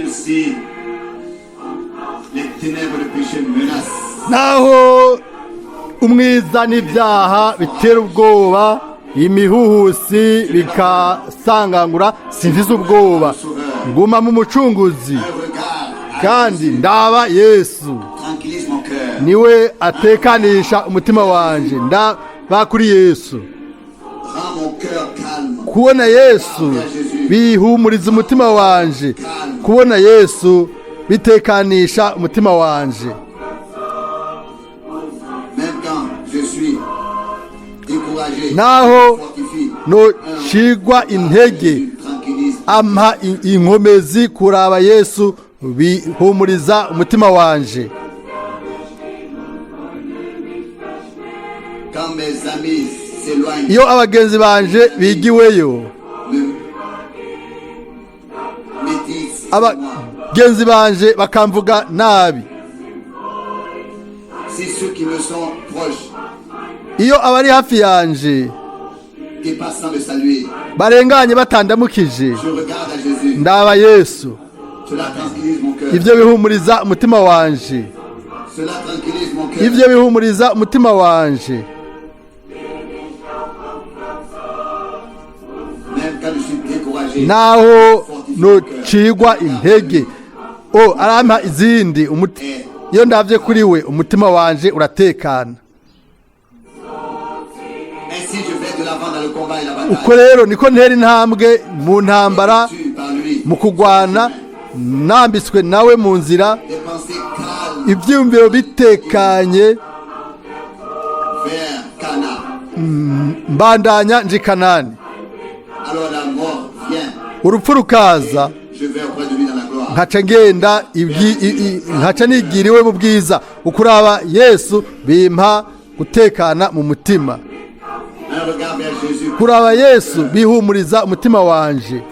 Même si les ténèbres de péché menacent, Naho umwiza n'ibyaha bitera ubwoba, imihuhusi bikasangangura, simfise ubwoba, nguma mu Mucunguzi. Un regard à Kandi ndaba Yesu. Tranquillise mon cœur. Niwe atekanisha umutima wanje. Ndaba kuri Yesu. Rends mon cœur calme. Kubona Yesu bihumuriza umutima wanje. Kubona Yesu bitekanisha umutima wanje. Même quand je suis découragé, Naho fortifie. nocigwa intege, Jésus tranquillise. ampa inkomezi. Kuraba Yesu bihumuriza umutima wanje. Quand mes amis s'éloignent, Iyo abagenzi banje bigiweyo, me médisent de moi. Abagenzi banje bakamvuga nabi, Si ceux qui me sont proches iyo abari hafi yanje dépassent sans me saluer, barenganye batandamukije, je regarde à Jésus. Ndaba Yesu. Cela tranquillise mon cœur. Ibyo bihumuriza umutima wanje. Cela tranquillise mon cœur. Ibyo bihumuriza umutima wanje. Même quand je suis découragé, Naho nocigwa intege, o arampa izindi iyo ndabye kuri we, umutima wanje uratekana. Ainsi je vais de l'avant dans le combat et la bataille. Uko rero niko ntera intambwe mu ntambara, Tu par lui. Mu kugwana, nambitswe nawe mu nzira. Des pensées calmes Ibyiyumviro bitekanye vers Canaan. Mbandanya nji Kanani. Alors la mort vient. Urupfu rukaza, Je vais auprès de lui dans la gloire. Nkaca ngenda nkaca nigira iwe mu bwiza. Ukuraba Yesu bimpa gutekana mu mutima. Un regard vers Jésus. Kuraba Yesu bihumuriza umutima wanje.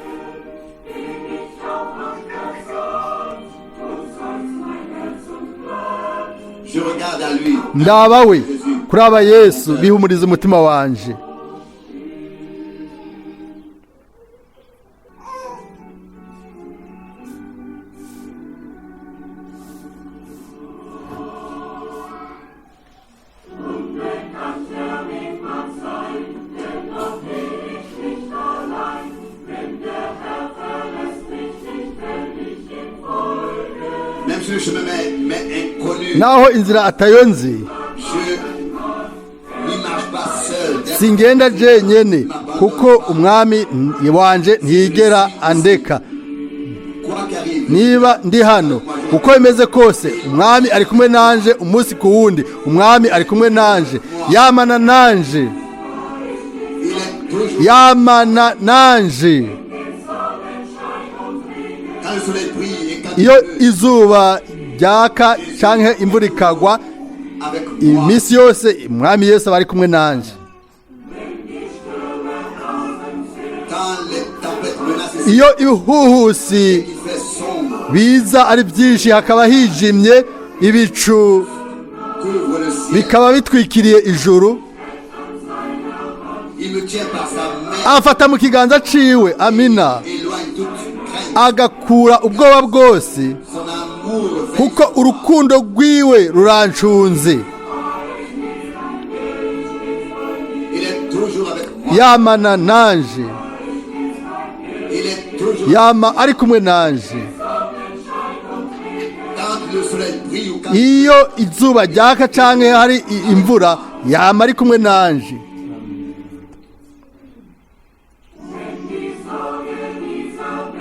Je regarde à lui. Ndaba we. Jésus. Kuraba Yesu bihumuriza umutima wanje. Même si le chemin m'est inconnu, Naho inzira atayo nzi, je n'y marche pas seul. Singenda jenyene, kuko Umwami wanje ntiyigera andeka. Quoi qu'arrive, Niba ndi hano, uko bimeze kose, Umwami ari kumwe nanje umunsi ku wundi. Umwami ari kumwe nanje, yamana nanje. Il est toujours. Yamana nanje. Quand le soleil brille et quand Iyo il pleut, izuba ryaka canke imvura ikagwa, avec moi. iminsi yose Umwami Yesu aba ari kumwe nanje. Quand les tempêtes menacent et Iyo ibihuhusi qu'il fait sombre, biza ari byinshi, hakaba hijimye, ibicu couvre le ciel. Bikaba bitwikiriye ijuru, Il me tient par sa main, amfata mu kiganza ciwe, amina, éloigne toute crainte. Agakura ubwoba bwose, Son amour veille. Kuko urukundo rwiwe rurancunze. Il est toujours avec moi. Yamana nanje. Il est toujours. Yama ari kumwe nanje. Quand le soleil brille ou quand Iyo izuba ryaka canke hari imvura, yama ari kumwe nanje.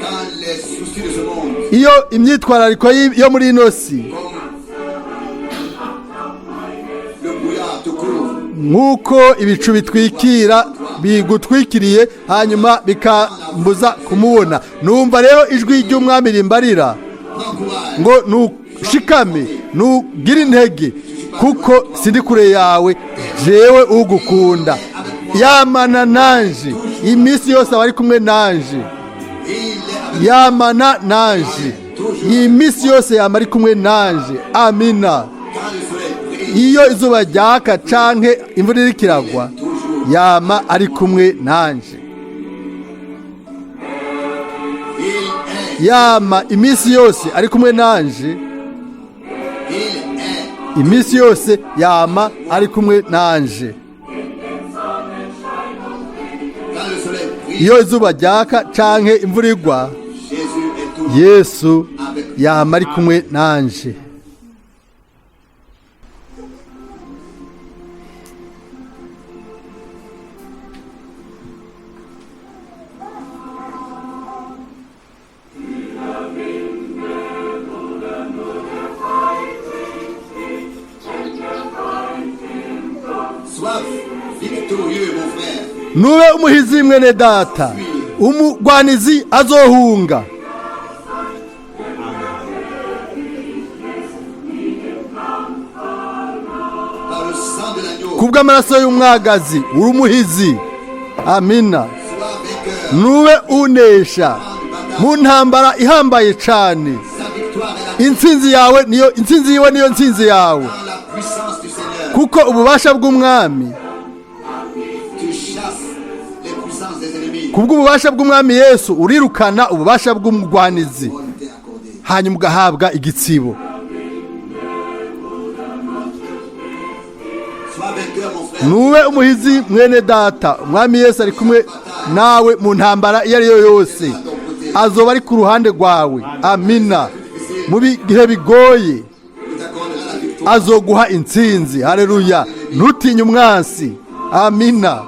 Quand les soucis de ce monde, Iyo imyitwarariko yo muri ino si, comme le brouillard te couvre, nk'uko ibicu bitwikira, bigutwikiriye, hanyuma bikambuza kumubona, numva rero ijwi ry'Umwami rimbarira prends courage. ngo: "Nushikame, nugire intege, kuko sindi kure yawe, jewe ugukunda." Yamana nanje iminsi yose, aba ari kumwe nanje. Il est avec Yamana nanje iyi minsi yose, yama ari kumwe nanje, amina. Quand le soleil brille, Iyo izuba ryaka canke imvura iriko iragwa, yama ari kumwe nanje. il est Yama iminsi yose ari kumwe nanje. Il est Iminsi yose yama ari kumwe nanje. Quand le soleil brille, Iyo izuba ryaka canke imvura igwa, Jésus est toujours Yesu avec yama ari kumwe nanje. Sois victorieux, mon frère. Nube umuhizi, mwene data. Umugwanizi azohunga. Par le sang de l'agneau, Kubw'amaraso y'umwagazi uri umuhizi. Amina. sois vainqueur. Nube unesha mu ntambara ihambaye cane. Sa victoire est la, Intsinzi yawe niyo intsinzi yiwe, niyo ntsinzi yawe. dans la puissance du Seigneur. Kuko ububasha bw'umwami, Tu chasses les puissances des ennemis. Kubw'ububasha bw'umwami Yesu urirukana ububasha bw'umugwanizi. Bonne t'est accordée. Hanyuma ugahabwa igitsibo. Sois vainqueur, mon frère. Nube umuhizi, mwene data. Umwami Yesu ari kumwe nawe mu ntambara iyo ari yo yose, azoba ari ku ruhande rwawe. Amina. Mu bihe bigoye, Il t'accordera la victoire azoguha intsinzi. Hareruya. Ntutinye umwansi. Amina.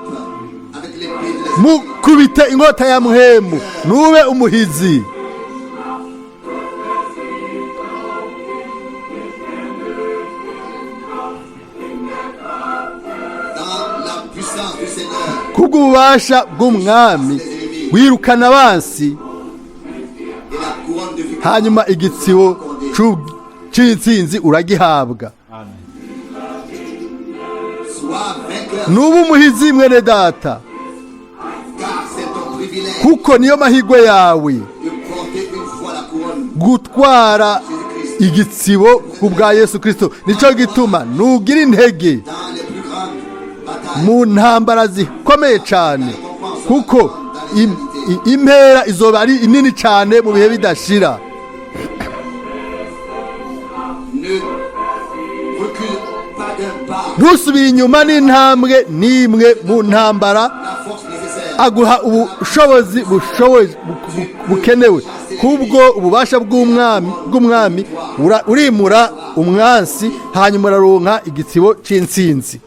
avec l'épée de l'esprit. Mukubite inkota ya muhemu. Nube umuhizi. Dans la puissance du Seigneur Kubw'ububasha bw'umwami wirukana abansi, et la couronne de victoire. hanyuma igitsibo c'intsinzi uragihabwa. Sois vainqueur, Nuba umuhizi, mwene data, car c'est ton privilège kuko niyo mahirwe yawe de porter une fois la couronne. gutwara igitsibo ku bwa Yesu Kirisito. Nicyo gituma nugira intege Dans les plus grandes batailles, mu ntambara zikomeye cyane, kuko impera izoba ari inini cyane mu bihe bidashira. Ne recule pas d'un pas. Ntusubire inyuma n'intambwe n'imwe mu ntambara. La force nécessaire Aguha ubushobozi bukenewe. Kubwo ububasha bw'umwami urimura umwansi, hanyuma uraronka igitsibo c'intsinzi.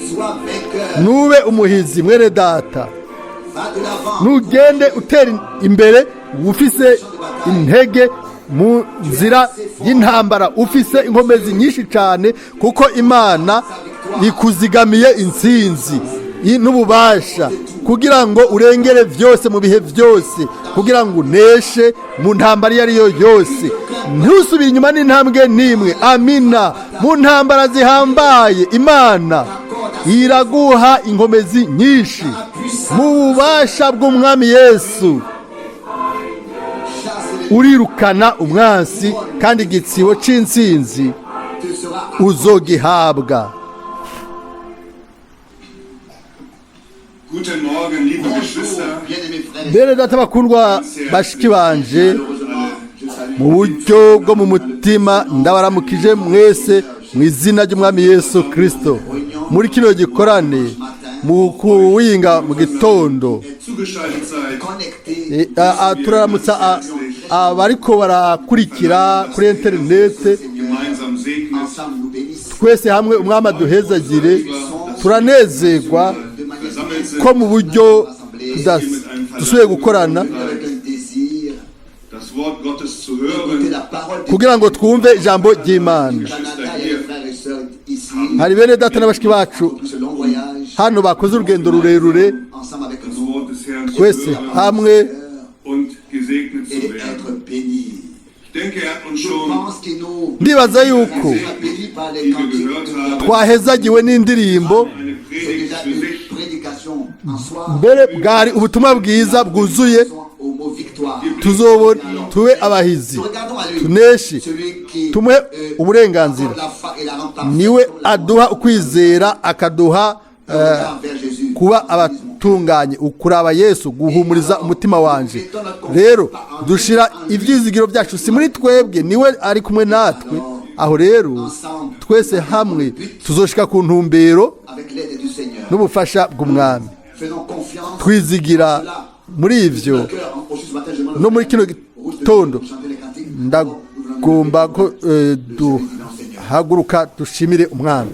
Sois vainqueur. Nube umuhizi, mwene data. Va de l'avant. Nugende utera imbere ufise intege mu nzira y'intambara, ufise inkomezi nyinshi cyane, kuko Imana ikuzigamiye intsinzi n'ububasha kugira ngo urengere byose mu bihe byose, kugira ngo uneshe mu ntambara iyo ari yo yose. Ntusubire inyuma n'intambwe n'imwe. Amina. Mu ntambara zihambaye, Imana iraguha inkomezi nyinshi mu bubasha bw'umwami Yesu. Chasse les Urirukana umwansi kandi igitsibo c'intsinzi te sera uzogihabwa. Guten Morgen, liebe Bonjour, Geschwister. bien-aimés frères. Mbere data bakundwa, bashiki banje, Malheureusement, je salue mu buryo bwo mu mutima ndabaramukije mwese mu izina ry'umwami Yesu Kirisito muri kino gikorane mu kuwinga mu gitondo. Zugeschaltet seid. Connectés. Turaramutsa abariko barakurikira kuri interinete. Gemeinsam segnet. Ensemble, nous bénissons Twese hamwe umwami aduhezagire. Turanezerwa de manière Versammelt sind. ko mu buryo dusubiye gukorana avec un désir Das Wort Gottes zu d'écouter hören. la parole de kugira ngo twumve ijambo ry'Imana. Canada. Il y a des frères et sœurs ici. Hari bene data na bashiki bacu Pour ce long voyage, hano bakoze urugendo rurerure. ensemble avec Das nous Wort des Herrn zu Twese hören hamwe und gesegnet zu et werden. être bénis. Ich denke, er hat uns Je schon, pense qu'il nous Ndibaza yuko a bénis par les die wir cantiques. gehört haben, twahezagiwe n'indirimbo. eine C'est Predigt déjà für une sich. prédication en soi. Mbere bwari ubutumwa bwiza bwuzuye. Au mot victoire. Tuzobona tube abahizi, Nous regardons à lui, tuneshe. celui qui Tumuhe uburenganzira. accorde la foi et la rend parfaite Niwe sur la aduha ukwizera, akaduha mort. Regarde vers Jésus. kuba ahatunganye. Ukuraba Yesu guhumuriza umutima wanje. Rero dushira ibyizigiro byacu si muri twebwe, niwe ari kumwe natwe. Aho rero twese hamwe tuzoshika ku ntumbero Avec l'aide du Seigneur. n'ubufasha bw'Umwami. Faisons confiance. Twizigira muri ivyo. Cœur, aussi ce matin, je demande No muri kino gitondo chanter les cantiques. Ndagomba ko duhaguruka dushimire Umwami.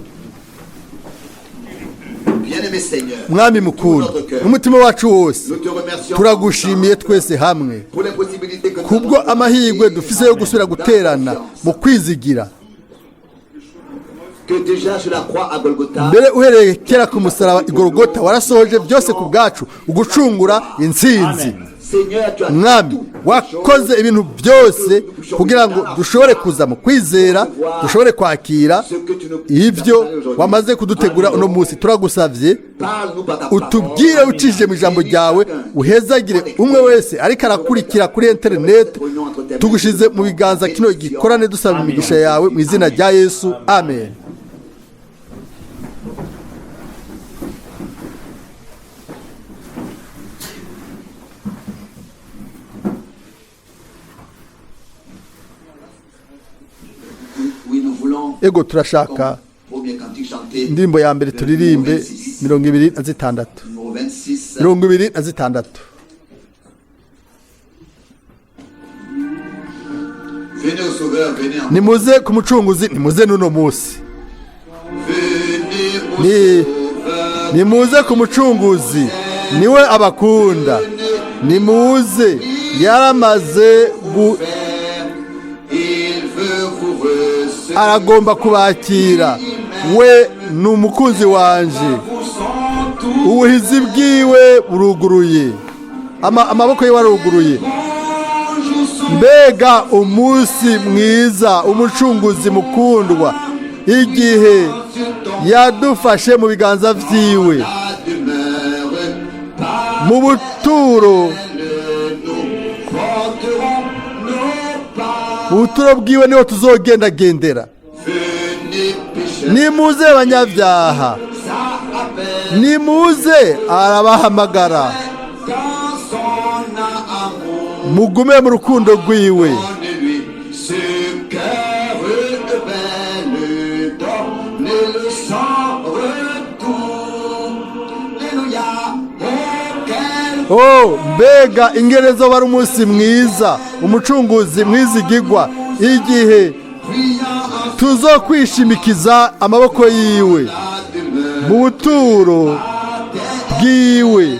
Bien-aimé Seigneur, Mwami mukunda, n'umutima wacu wose nous te remercions turagushimiye twese hamwe pour les possibilités que nous kubwo avons amahirwe dufise yo gusubira guterana mu kwizigira que déjà sur la croix à Golgotha, mbere uhereye kera ku musaraba igorogota warasohoje byose ku bwacu, ugucungura, intsinzi. Seigneur, tu as Mwami, tout wakoze ibintu byose kugira ngo dushobore kuza mu kwizera, dushobore kwakira ibyo wamaze kudutegura uno munsi. Turagusabye Parle-nous par ta parole. utubwire ucishije mu ijambo ryawe, uhezagire umwe wese ariko arakurikira kuri interineti. Tugushize mu biganza kino gikorane, dusaba imigisha yawe mu izina rya Yesu, amen. Oui, nous voulons, Ego, turashaka comme premier cantique chanté, indirimbo ya mbere turirimbe 26. Numéro 26. 26. Venez au Sauveur, venez en Nimuze ku Mucunguzi, nimuze n'uno munsi. Venez au Sauveur. Nimuze ku Mucunguzi, niwe abakunda. Nimuze, yaramaze Il veut vous recevoir. Aragomba kubakira. We ni umukunzi wanje. Ubuhizi bwiwe buruguruye. Amaboko yiwe aruguruye. Mbega umunsi mwiza, Umucunguzi mukundwa, igihe yadufashe mu biganza vyiwe La demeure par mu buturo nous porterons nos pas. Mu buturo bwiwe niho tuzogendagendera. Venez pécheurs, Nimuze abanyabyaha, ça appelle nimuze, arabahamagara. Dans son amour. Mugume mu rukundo rwiwe. Donne-lui ce cœur rebelle, donne-le sans retour. Alléluia, oh quel Oh, mbega ingerezo wari umunsi mwiza, Umucunguzi mwizigigwa, igihe brillant en tuzokwishimikiza amaboko yiwe la demeure mu buturo bwiwe.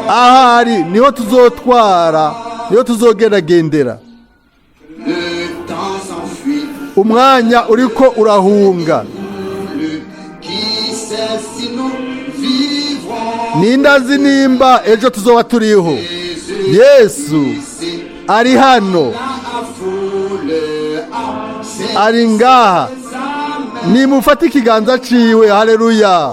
Ahari niho tuzotwara, niho tuzogendagendera. Le temps s'enfuit, Umwanya uriko urahunga. le qui sait si nous vivrons. Nindazi nimba ejo tuzoba turiho. Yesu Ici, ari hano, la foule a c'est ari ngaha. sa main. Nimufate ikiganza ciwe. Haleluya!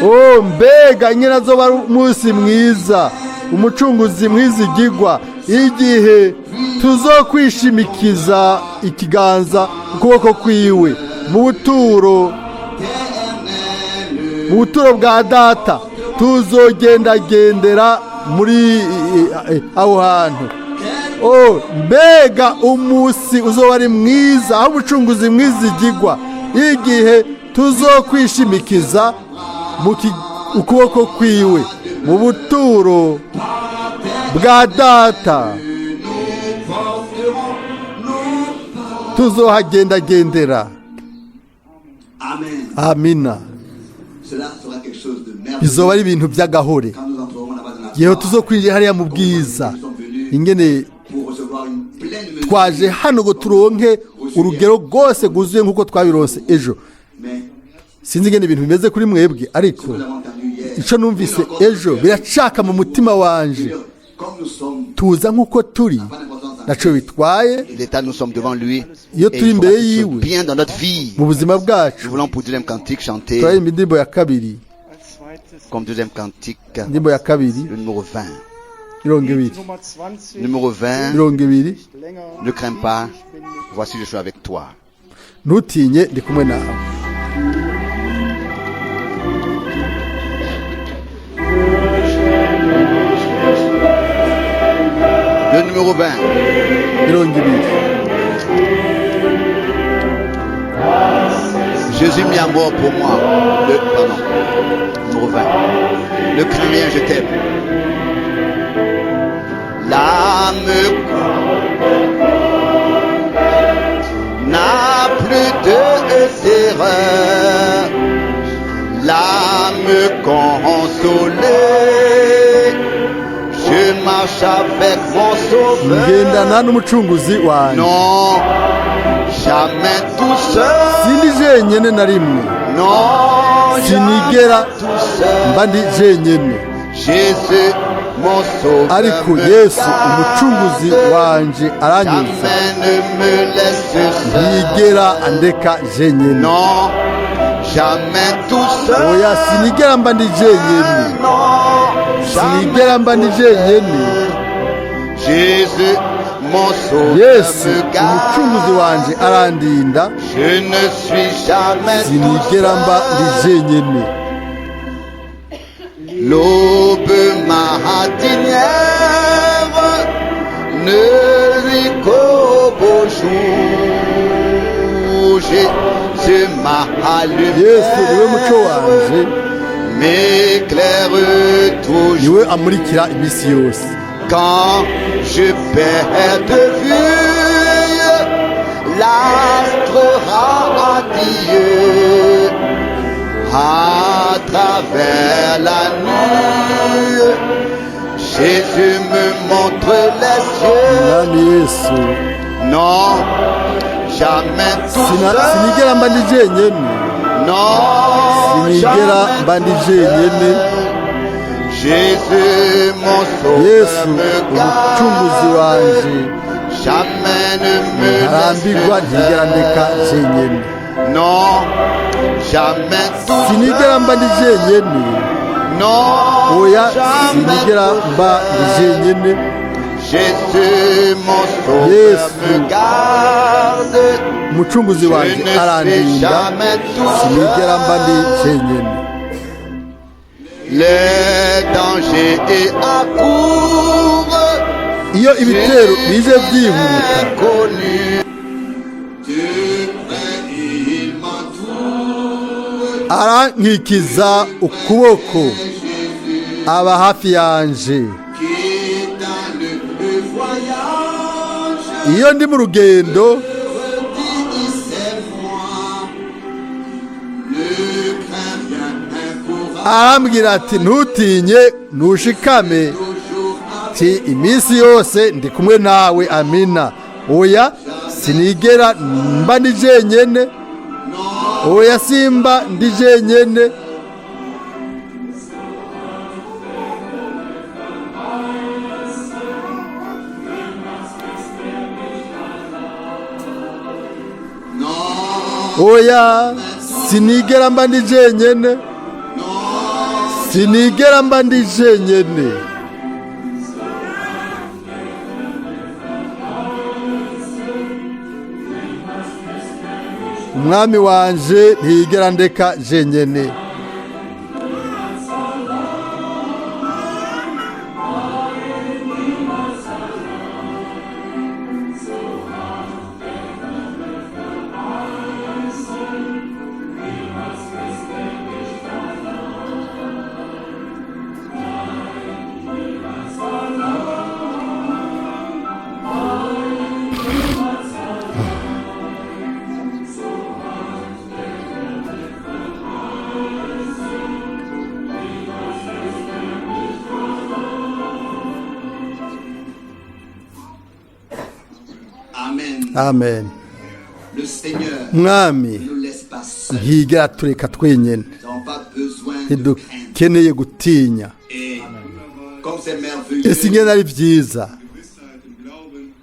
Oh, mbega inkera zoba ari umunsi mwiza, Umucunguzi mwizigigwa, igihe tuzokwishimikiza ikiganza, ukuboko kwiwe mu buturo, mu buturo bwa Data. Tuzogendagendera muri aho hantu. Oh, mbega umunsi uzoba ari mwiza, aho Umucunguzi mwizigigwa, igihe tuzokwishimikiza mu ukuboko kwiwe mu buturo bwa Data, tuzohagendagendera. Amen. Amina. Cela sera quelque chose de merveilleux Bizoba ari ibintu by'agahore quand nous entrerons là-bas dans la igihe tuzokwinjira hariya mu bwiza. Ingene pour recevoir une pleine mesure. Twaje hano ngo turonke urugero rwose rwuzuye nk'uko twabironse ejo. Mais Sinzi ingene ibintu bimeze kuri mwebwe, ariko nous avons entendu hier. icyo numvise ejo biracaka mu mutima wanje. Comme nous sommes, Tuza nk'uko turi, pas d'importance. naco bitwaye. L'état, nous sommes devant lui. Iyo Et turi il fera imbere quelque chose yiwe bien dans notre vie. mu buzima bwacu. Nous voulons pour deuxième cantique chanter Turaririmba indirimbo ya kabiri. comme deuxième cantique Indirimbo ya kabiri, le numéro 20. 20. Nummer 20. Numéro 20, 20. Länger. Ne crains pas, voici je suis avec toi. Ntutinye, ndi kumwe nawe. Numéro 20. 20. Jésus mis à mort pour moi. Pardon. Numéro 20. Ne crains rien, je t'aime. L'âme n'a plus de terreur. L'âme consolée. Je marche avec mon sauveur. Ngendana n'umucunguzi wanjye. Non, jamais tout seul. Sindi jenyene na rimwe. Non, Sinigera jamais tout seul. mba ndi jenyene. Jésus, mon sauveur, Ariko me Yesu garde. umucunguzi wanje aranyuza. Jamais ne me laisse seul. Ntiyigera andeka jenyene. Non, jamais tout seul. Oya, sinigera mba ndi jenyene. Non, Sinigera jamais mba ndi tout jenyene. seul. Jésus, mon sauveur, Yesu me umucunguzi wanje garde. arandinda. Je ne suis jamais tout Sinigera mba ndi seul. jenyene. L'aube matinière ne lui qu'au beau jour. Jésus ma Yesu niwe muco lumière wanje, m'éclaire toujours. niwe amurikira iminsi yose. Quand je perds de vue l'astre radieux à travers la nuit, Jésus me montre les cieux. Mwami Yesu, Non, jamais tout sinigera seul. mba ndi jenyene. Non, Sinigera jamais mba ndi tout jenyene. seul. Jésus, mon sauveur, Yesu me umucunguzi garde. wanje Jamais ne me ntarambirwa, laisse ntigera ndeka seul. jenyene. Non, jamais tout Sinigera mba ndi seul. jenyene. Non, Oya, jamais sinigera tout mba ndi seul. jenyene. Jésus, mon sauveur, Yesu me garde. umucunguzi Je wanje ne suis arandinda, jamais tout sinigera mba ndi seul. jenyene. Les dangers et accourent. Iyo ibitero bije byihuta, Inconnu. arankikiza ukuboko, aba hafi yanje. Iyo ndi mu rugendo, arambwira ati: "Ntutinye, ntushikame," ti iminsi yose ndi kumwe nawe. Amina. Oya, sinigera mba ndi jenyene. Oya, simba ndi jenyene. Oya, sinigera mba ndi jenyene. Sinigera mba ndi jenyene. Umwami wanje ntiyigera ndeka jenyene. Amen. Amen. Le Seigneur Mwami ne nous laisse pas seuls. ntiyigera tureka twenyene. Nous n'avons pas besoin de craindre. Ntidukeneye gutinya. Et comme c'est merveilleux, Ese ingene ari byiza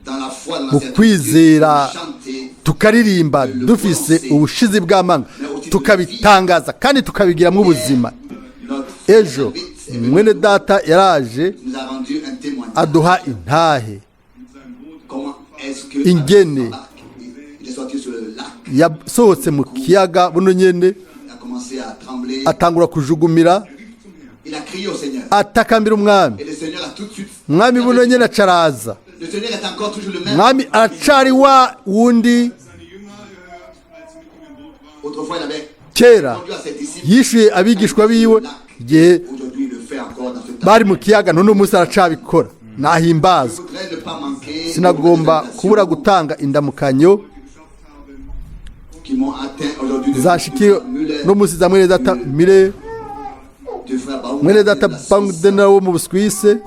dans la foi, dans la mu certitude, kwizera, de chanter, tukaririmba dufise ubushizi bw'amanga, tukabitangaza kandi tukabigiramo ubuzima. Notre frère Ejo David est venu mwene data yaraje nous a rendu un témoignage. aduha intahe. Comment est-ce que Ingene. il est sorti sur le lac, Yasohotse mu kiyaga buno nyene, il a commencé à trembler, atangura kujugumira, il a crié au Seigneur. atakambira umwami. Et le Seigneur a tout de suite Umwami buno nyene acaraza. Le Seigneur est encore toujours le même. Mwami aracari wa wundi. Seine Jünger erhört, als sie mit ihm im Boot waren. Autrefois, il avait Kera répondu à ses disciples. yishuye abigishwa biwe igihe Aujourd'hui, il le fait encore dans ce temps. bari mu kiyaga, none umunsi aracabikora, Je nahimbazwa. voudrais ne pas manquer Sinagomba de kubura gutanga indamukanyo qui m'ont atteint aujourd'hui de zashikiye Müller, no munsi za mwene data Mire, du frère Baum, mwene data de la Suisse, Bangdena wo mu Busuwisi,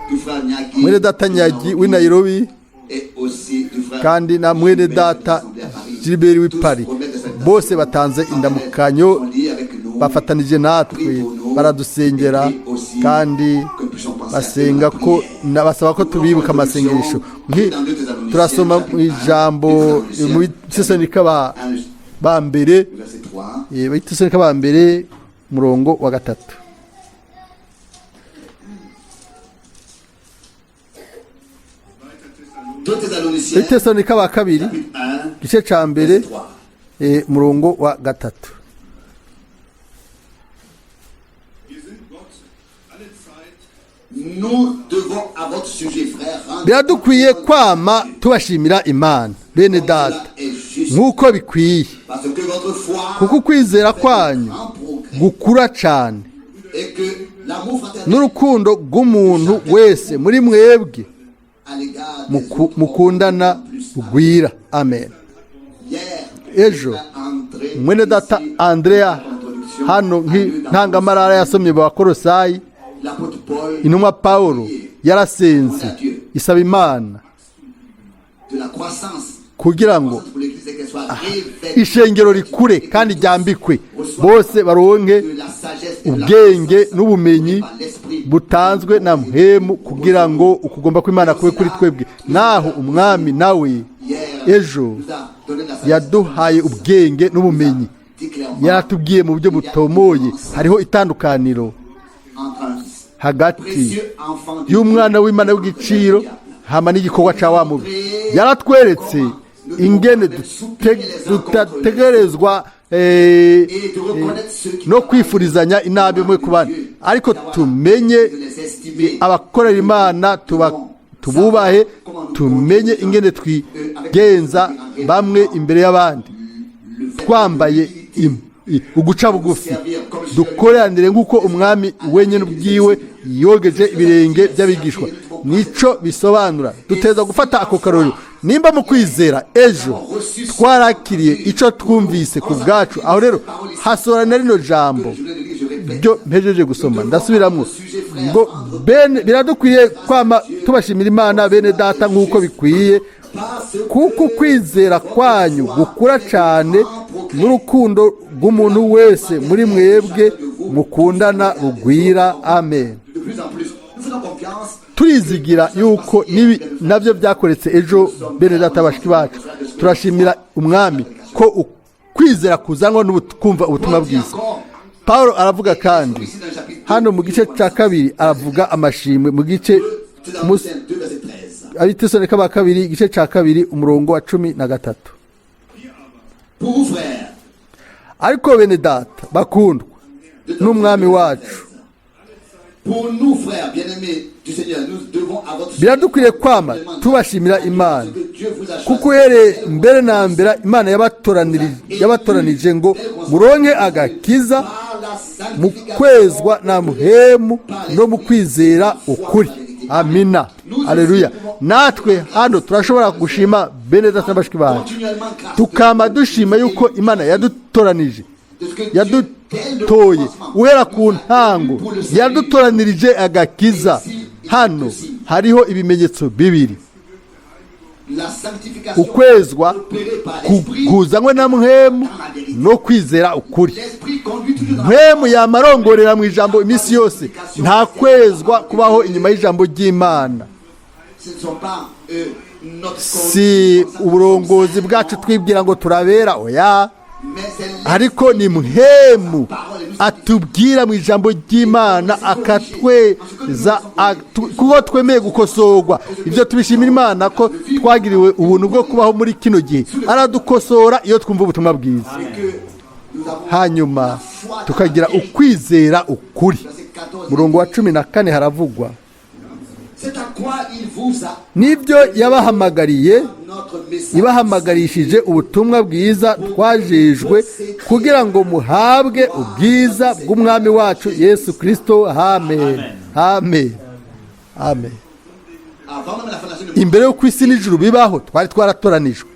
du frère Nyagi, mwene data de Nyagi Nairobi, w'i Nairobi, et aussi du frère kandi na mwene Gilbert de data l'Assemblée à Paris. Gilbert w'i Tous Paris, remettent des salutations. bose batanze indamukanyo, Sont liés avec nous, bafatanije natwe, baradusengera kandi basenga ko basaba ko tubibuka amasengesho. Turasoma mu ijambo mu Bitesalonike ba mbere, verset 3. Bitesalonike ba mbere, murongo wa 3. 2 Thessaloniciens, Bitesalonike ba kabiri, chapitre 1, igice ca mbere, verset 3. Murongo wa 3. Wir sind Gott alle Zeit Nous devons à votre sujet, frères, rendre Biradukwiye kwama tubashimira Imana, bene comme data, cela est juste, nk'uko bikwiye, parce que votre foi kuko ukwizera fait kwanyu un grand progrès gukura cane, et que l'amour fraternel n'urukundo rw'umuntu wese muri mwebwe à l'égard des autres mukundana plus. rugwira. Amen. Hier, Ejo, frère André, mwene data ici, Andrea introduction, hano a lu dans nk'intangamarara yasomye mu Bakorosayi, l'apôtre Paul intumwa Pawulo yarasenze isaba Imana de la croissance kugira ngo pour l'église et qu'elle soit révélée ishengero rikure kandi ryambikwe, bose baronke de la sagesse et de la ubwenge connaissance n'ubumenyi par l'esprit butanzwe na mpemu, kugira ngo ukugomba kw'Imana kube kuri twebwe. Naho umwami nawe Hier, ejo nous a donné la sagesse. yaduhaye ubwenge n'ubumenyi, Dit clairement, yaratubwiye mu buryo butomoye hariho itandukaniro entre un hagati précieux enfant de y'umwana Dieu w'Imana w'igiciro hama n'igikorwa ca wa mubi. Yaratweretse ingene tudategerezwa et de reconnaître ceux qui no kwifurizanya inabi umwe ku bandi, ariko tumenye de les estimer abakorera Imana, tububahe, tumenye ingene twigenza bamwe imbere y'abandi, le fait twambaye uguca bugufi, dukoranire nk'uko umwami wenyine ubwiwe yogeje ibirenge by'abigishwa. Nico bisobanura, duteza gufata ako karorero. Nimba mu kwizera ejo twarakiriye ico twumvise ku bwacu, aho rero hasorana na rino jambo je viens de lire, je répète, byo mpejeje gusoma, ndasubiramwo ngo bene biradukwiriye kwama tubashimira Imana, bene data, nk'uko bikwiye, parce kuko ukwizera kwanyu gukura cyane, n'urukundo rw'umuntu wese muri mwebwe mukundana rugwira. Amen. de plus en plus, nous faisons confiance Turizigira yuko n'ibi nabyo byakoretse ejo, bene data, bashiki bacu. Turashimira umwami ko ukwizera kuzanwa kumva ubutumwa bwiza. Paul aravuga kandi ici dans le chapitre hano mu gice cya kabiri, aravuga amashimwe mu gice 2 verset 13. Abitesalonike ba kabiri, igice cya kabiri, umurongo wa 13. Pour vous, frères, Ariko bene data bakundwa n'umwami wacu, pour nous, frères bien-aimés du Seigneur, nous devons à votre biradukwiriye kwama tubashimira Imana, ce que Dieu vous a choisi. kuko uhereye mbere na mbere Imana yabatoranije ngo muronke agakiza Par la mu sanctification kwezwa na muhemu no mu kwizera ukuri. Amina, aleluya. Natwe hano turashobora gushima bene data na bashiki bacu, continuellement grâce tukama dushima yuko Imana yadutoranije, de ce que Dieu, dès le yadutoye commencement, uhera ku ntango, yadutoranirije agakiza. Hano hariho ibimenyetso bibiri: la sanctification ukwezwa opérée par l'esprit, kuzanywe na mpwemu no kwizera ukuri. l'esprit conduit toujours dans Mpwemu yamarongorera mu ijambo iminsi yose. Nta kwezwa kubaho inyuma y'ijambo ry'Imana. Ce ne sont pas notre Si conduite, uburongozi bwacu twibwira ngo turabera, oya, mais c'est ariko ni muhemu atubwira mu ijambo ry'Imana akatweza, kuko twemeye gukosorwa. Ibyo tubishimira Imana ko twagiriwe ubuntu bwo kubaho muri kino gihe. Aradukosora iyo twumva ubutumwa bwiza, que nous avons hanyuma tukagira ukwizera ukuri. verset 14 Murongo wa 14 haravugwa C'est à quoi il vous a Nibyo yabahamagariye, notre message. ibahamagarishije ubutumwa bwiza twajejwe, kugira ngo muhabwe ubwiza bw'Umwami wacu Yesu Kirisito. Amen, amen, amen. Avant même la fondation du monde, Imbere y'uko isi n'ijuru bibaho, twari twaratoranijwe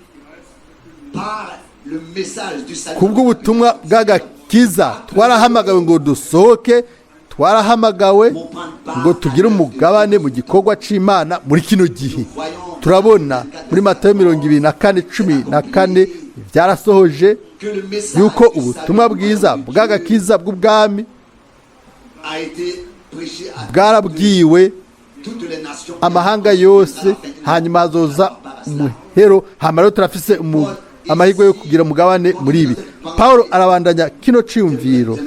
par le message du salut. Kubw'ubutumwa bw'agakiza. Twarahamagawe ngo dusohoke, twarahamagawe ngo tugire umugabane mu gikorwa c'Imana muri kino gihe. Turabona muri Matayo 24:14, byarasohoje Que le message yuko du ubutumwa salut bwiza du bw'agakiza bw'ubwami a été prêché à bwarabwiwe toutes les nations. amahanga yose, hanyuma hazoza umuhero. Hanyuma rero turafise amahirwe yo kugira umugabane muri ibi. Paul arabandanya kino ciyumviro.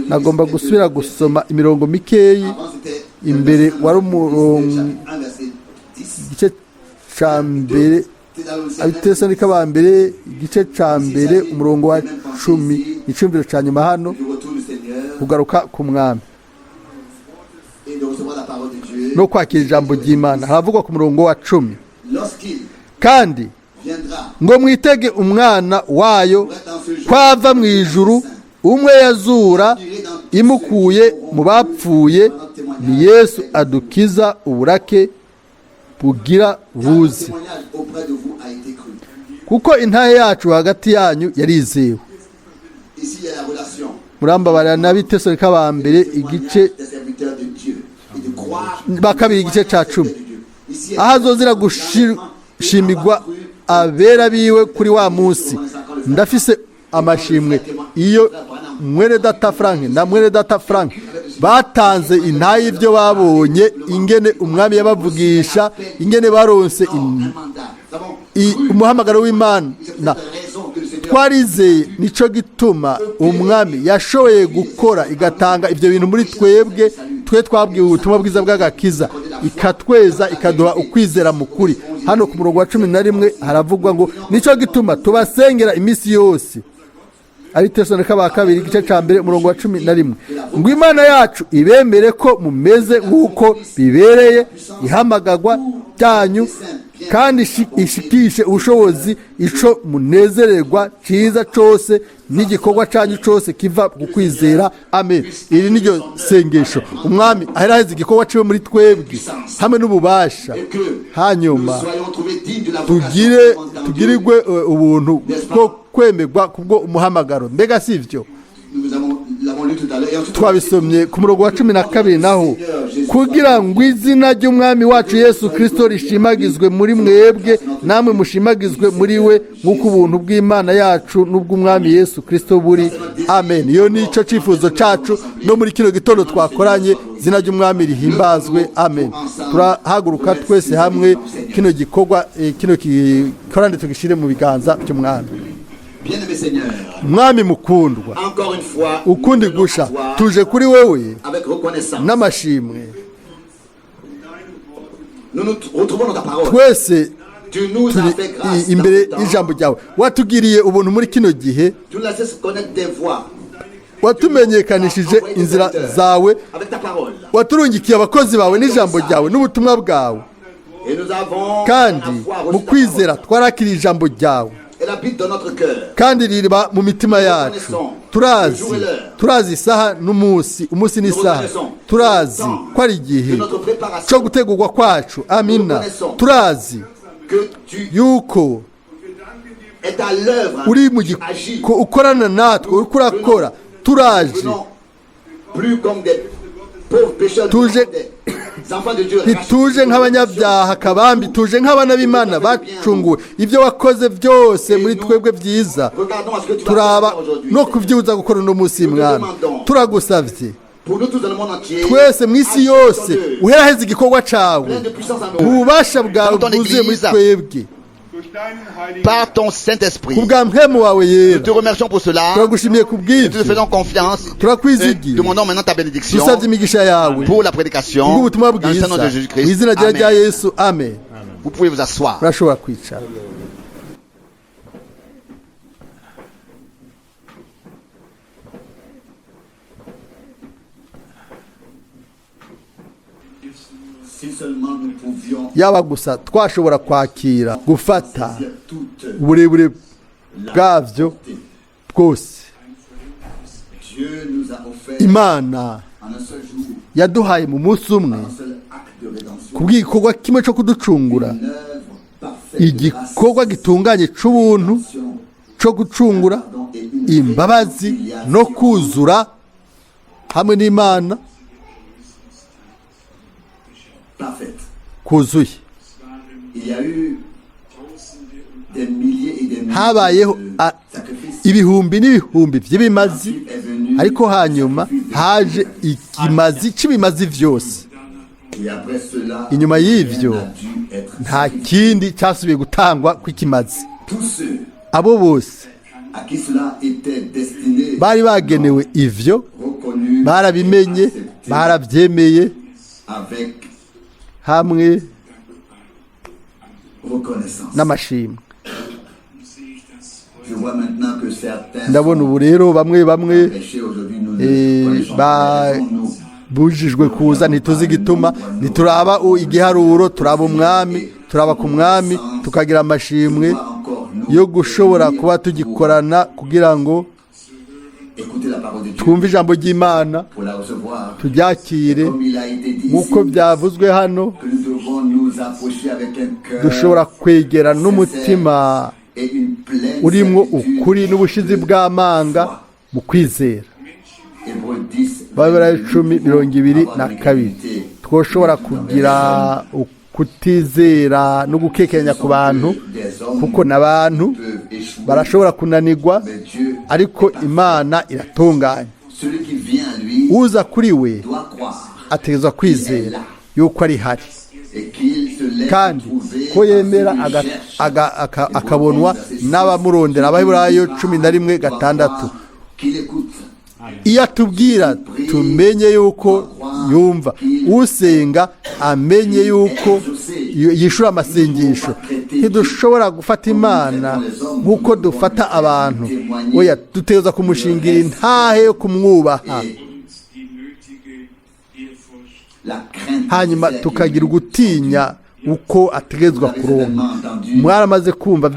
Nagomba gusubira gusoma imirongo mikeyi. Avant, c'était Imbere wari umurongo, 1 verset 10. igice ca mbere, Abitesalonike ba mbere, igice ca mbere, umurongo wa 10, iciyumviro ca nyuma hano. Du retour du Seigneur Kugaruka ku Mwami et de recevoir la parole de Dieu. no kwakira ijambo ry'Imana. Haravugwa ku murongo wa 10: Lorsqu'il Kandi viendra, ngo mwitege Umwana wayo kwava mu ijuru, umwe yazura imukuye mu bapfuye, ni Yesu adukiza uburake bugira car le buze. témoignage auprès de vous a été cru. Kuko intahe yacu hagati yanyu yarizewe. Ici, il y a la relation. Murambabarira, n'Abitesalonike ba mbere igice Des serviteurs de Dieu et de croire ba kabiri, igice ca 10: Ici, aho azozira gushimigwa abera biwe kuri wa munsi. Ndafise amashimwe iyo mwene data Frank na mwene data Frank batanze intahe y'ibyo babonye, ingene Umwami yabavugisha, ingene baronse un mandat. Nous avons umuhamagaro w'Imana. c'est cette raison que le Seigneur Twarizeye, nico gituma Umwami yashoboye gukora igatanga ibyo bintu muri twebwe. Twe twabwiwe ubutumwa bwiza bw'agakiza, ikatweza, ikaduha ukwizera mu kuri. Hano ku murongo wa 11 haravugwa ngo: "Nico gituma tubasengera iminsi yose." Abitesalonike ba kabiri, igice ca mbere, umurongo wa 11: ngo Imana yacu ibemere ko mumeze nk'uko bibereye ihamagagwa ryanyu, kandi ishikishe ubushobozi ico munezererwa ciza cose n'igikorwa canyu cose kiva ku kwizera. Amen. Iri niryo sengesho. Umwami aheraheza igikorwa ciwe muri twebwe hamwe n'ububasha, et que hanyuma nous soyons trouvés dignes de la vocation tugire dans Dieu. tugirirwe ubuntu bwo kwemerwa kubwo umuhamagaro. Mbega si ivyo? Nous l'avons lu tout à l'heure. Et ensuite, Twabisomye ku murongo wa 12 naho: kugira ngo izina ry'Umwami wacu Yesu Kirisito rishimagizwe muri mwebwe, namwe mushimagizwe muri we, nk'uko ubuntu bw'Imana yacu n'ubw'Umwami Yesu Kirisito buri. Amen. Iyo ni cyo cyifuzo cyacu no muri kino gitondo twakoranye. Izina ry'Umwami rihimbazwe. Amen. Turahaguruka twese hamwe, kino gikorwa, kino gikorane tugishyire mu biganza by'Umwami. Bien-aimé Seigneur, Mwami mukundwa, encore une fois, ukundi nous venons gusha à toi tuje kuri wewe avec reconnaissance. n'amashimwe. Nous nous retrouvons dans ta parole. Twese Tu nous as turi fait grâce dans imbere ce temps. y'ijambo ryawe. Watugiriye ubuntu muri kino gihe. Tu nous as laissé connaître des voies Watumenyekanishije inzira zawe. avec ta parole. Waturungikiye abakozi bawe n'ijambo ryawe n'ubutumwa bwawe. Et nous avons Kandi dans la foi reçu mu ta kwizera parole. twarakiriye ijambo ryawe. Elle habite dans notre cœur. Kandi ririba mu mitima yacu. Turazi, turazi isaha n'umunsi, umunsi n'isaha. Turazi ko ari igihe cyo gutegurwa kwacu. Amina. Turazi Que tu yuko es à l'œuvre. uri mu Tu agis. ko ukorana natwe, uriko urakora. Turaje Venons plus comme des pauvres pécheurs, Tuje- mais comme des enfants de Dieu. Ntituje nk'abanyabyaha kabambi, tuje nk'abana b'Imana bacunguwe. Ibyo wakoze byose muri twebwe byiza, Regardons à ce que tu vas turaba faire aujourd'hui. no kubyuza gukora uno munsi. Mwami, turagusavye Pour nous tous dans le monde entier, twese mu isi agis yose, dans eux, uheraheze igikorwa cawe plein de puissance en nous. ububasha bwawe Dans ton bwuzuye muri église. twebwe. Durch deinen Heiligen Par ton Saint-Esprit. Ku bwa Mpwemu wawe Nous Yera. te remercions pour cela. Turagushimiye ku Nous te bw'ibyo. faisons confiance. Et Turakwizigiye. demandons maintenant ta bénédiction Dusabye imigisha yawe pour la prédication. kubw'ubutumwa Dans le bwiza, Saint-Nom de mu Jésus-Christ. izina rya Amen. Yesu. Amen. Vous pouvez vous asseoir. Urashobora kwicara. S'il seulement nous pouvions Yaba gusa twashobora kwakira gufata saisir toute uburebure la bwavyo portée. bwose. Dieu nous a offert Imana en un seul jour, yaduhaye mu munsi umwe, un seul acte de rédemption, kubw'igikorwa kimwe cyo kuducungura, une œuvre parfaite de igikorwa grâce, gitunganye c'ubuntu rédemption, cyo gucungura, pardon et une imbabazi réconciliation no kuzura hamwe n'Imana parfaite. kuzuye. Il y a eu des milliers et des milliers Habayeho de sacrifices. ibihumbi n'ibihumbi by'ibimazi, Ensuite est venu ariko hanyuma le sacrifice de haje tous les sacrifices. ikimazi cy'ibimazi byose. Et après cela, Inyuma y'ivyo, rien n'a dû être nta sacrifié. kindi cyasubiye gutangwa kw'ikimazi. Tous ceux Abo bose à qui cela était destiné bari bagenewe ivyo reconnu barabimenye, et accepté barabyemeye avec hamwe reconnaissance. n'amashimwe. Je vois maintenant que certains Ndabona sont ubu rero bamwe bamwe empêchés aujourd'hui, nous ne eh, connaissons pas les raisons, nous bujijwe kuza, ntituzi igituma, ntituraba igiharuro, turaba umwami, turaba ku mwami, tukagira amashimwe doit encore nous yo gushobora réunir kuba pour tugikorana kugira ngo écouter la parole de Dieu, twumve ijambo ry'Imana, pour la recevoir. turyakire. Comme il a été dit Nk'uko ici, byavuzwe hano, que nous devons nous approcher avec un cœur dushobora kwegera n'umutima et une pleine urimwo certitude ukuri n'ubushizi de bw'amanga foi. mu kwizera. Hébreux 10, Babura 22, 10:22. Twoshobora kugira ukutizera no gukekeranya ku bantu, kuko n'abantu peuvent échouer, barashobora kunanirwa, mais Dieu, ariko Imana iratunganye. celui qui vient à lui Uza kuri we doit croire ategerezwa kwizera yuko ari hari, et qu'il se laisse kandi trouver ko par yemera ceux qui aga- cherchent. akabonwa n'abamurondera. Abaheburayo 11:6. Qu'il écoute, Iyo atubwira tumenye yuko yumva, usenga amenye yuko yishura amasengesho. Ntidushobora gufata Imana nk'uko dufata abantu, oya, dutegerezwa kumushingira intahe yo kumwubaha, et uns die nötige Ehrfurcht la crainte hanyuma nécessaire tukagira qui lui ugutinya uko ategerezwa kuronka. Mwaramaze kumva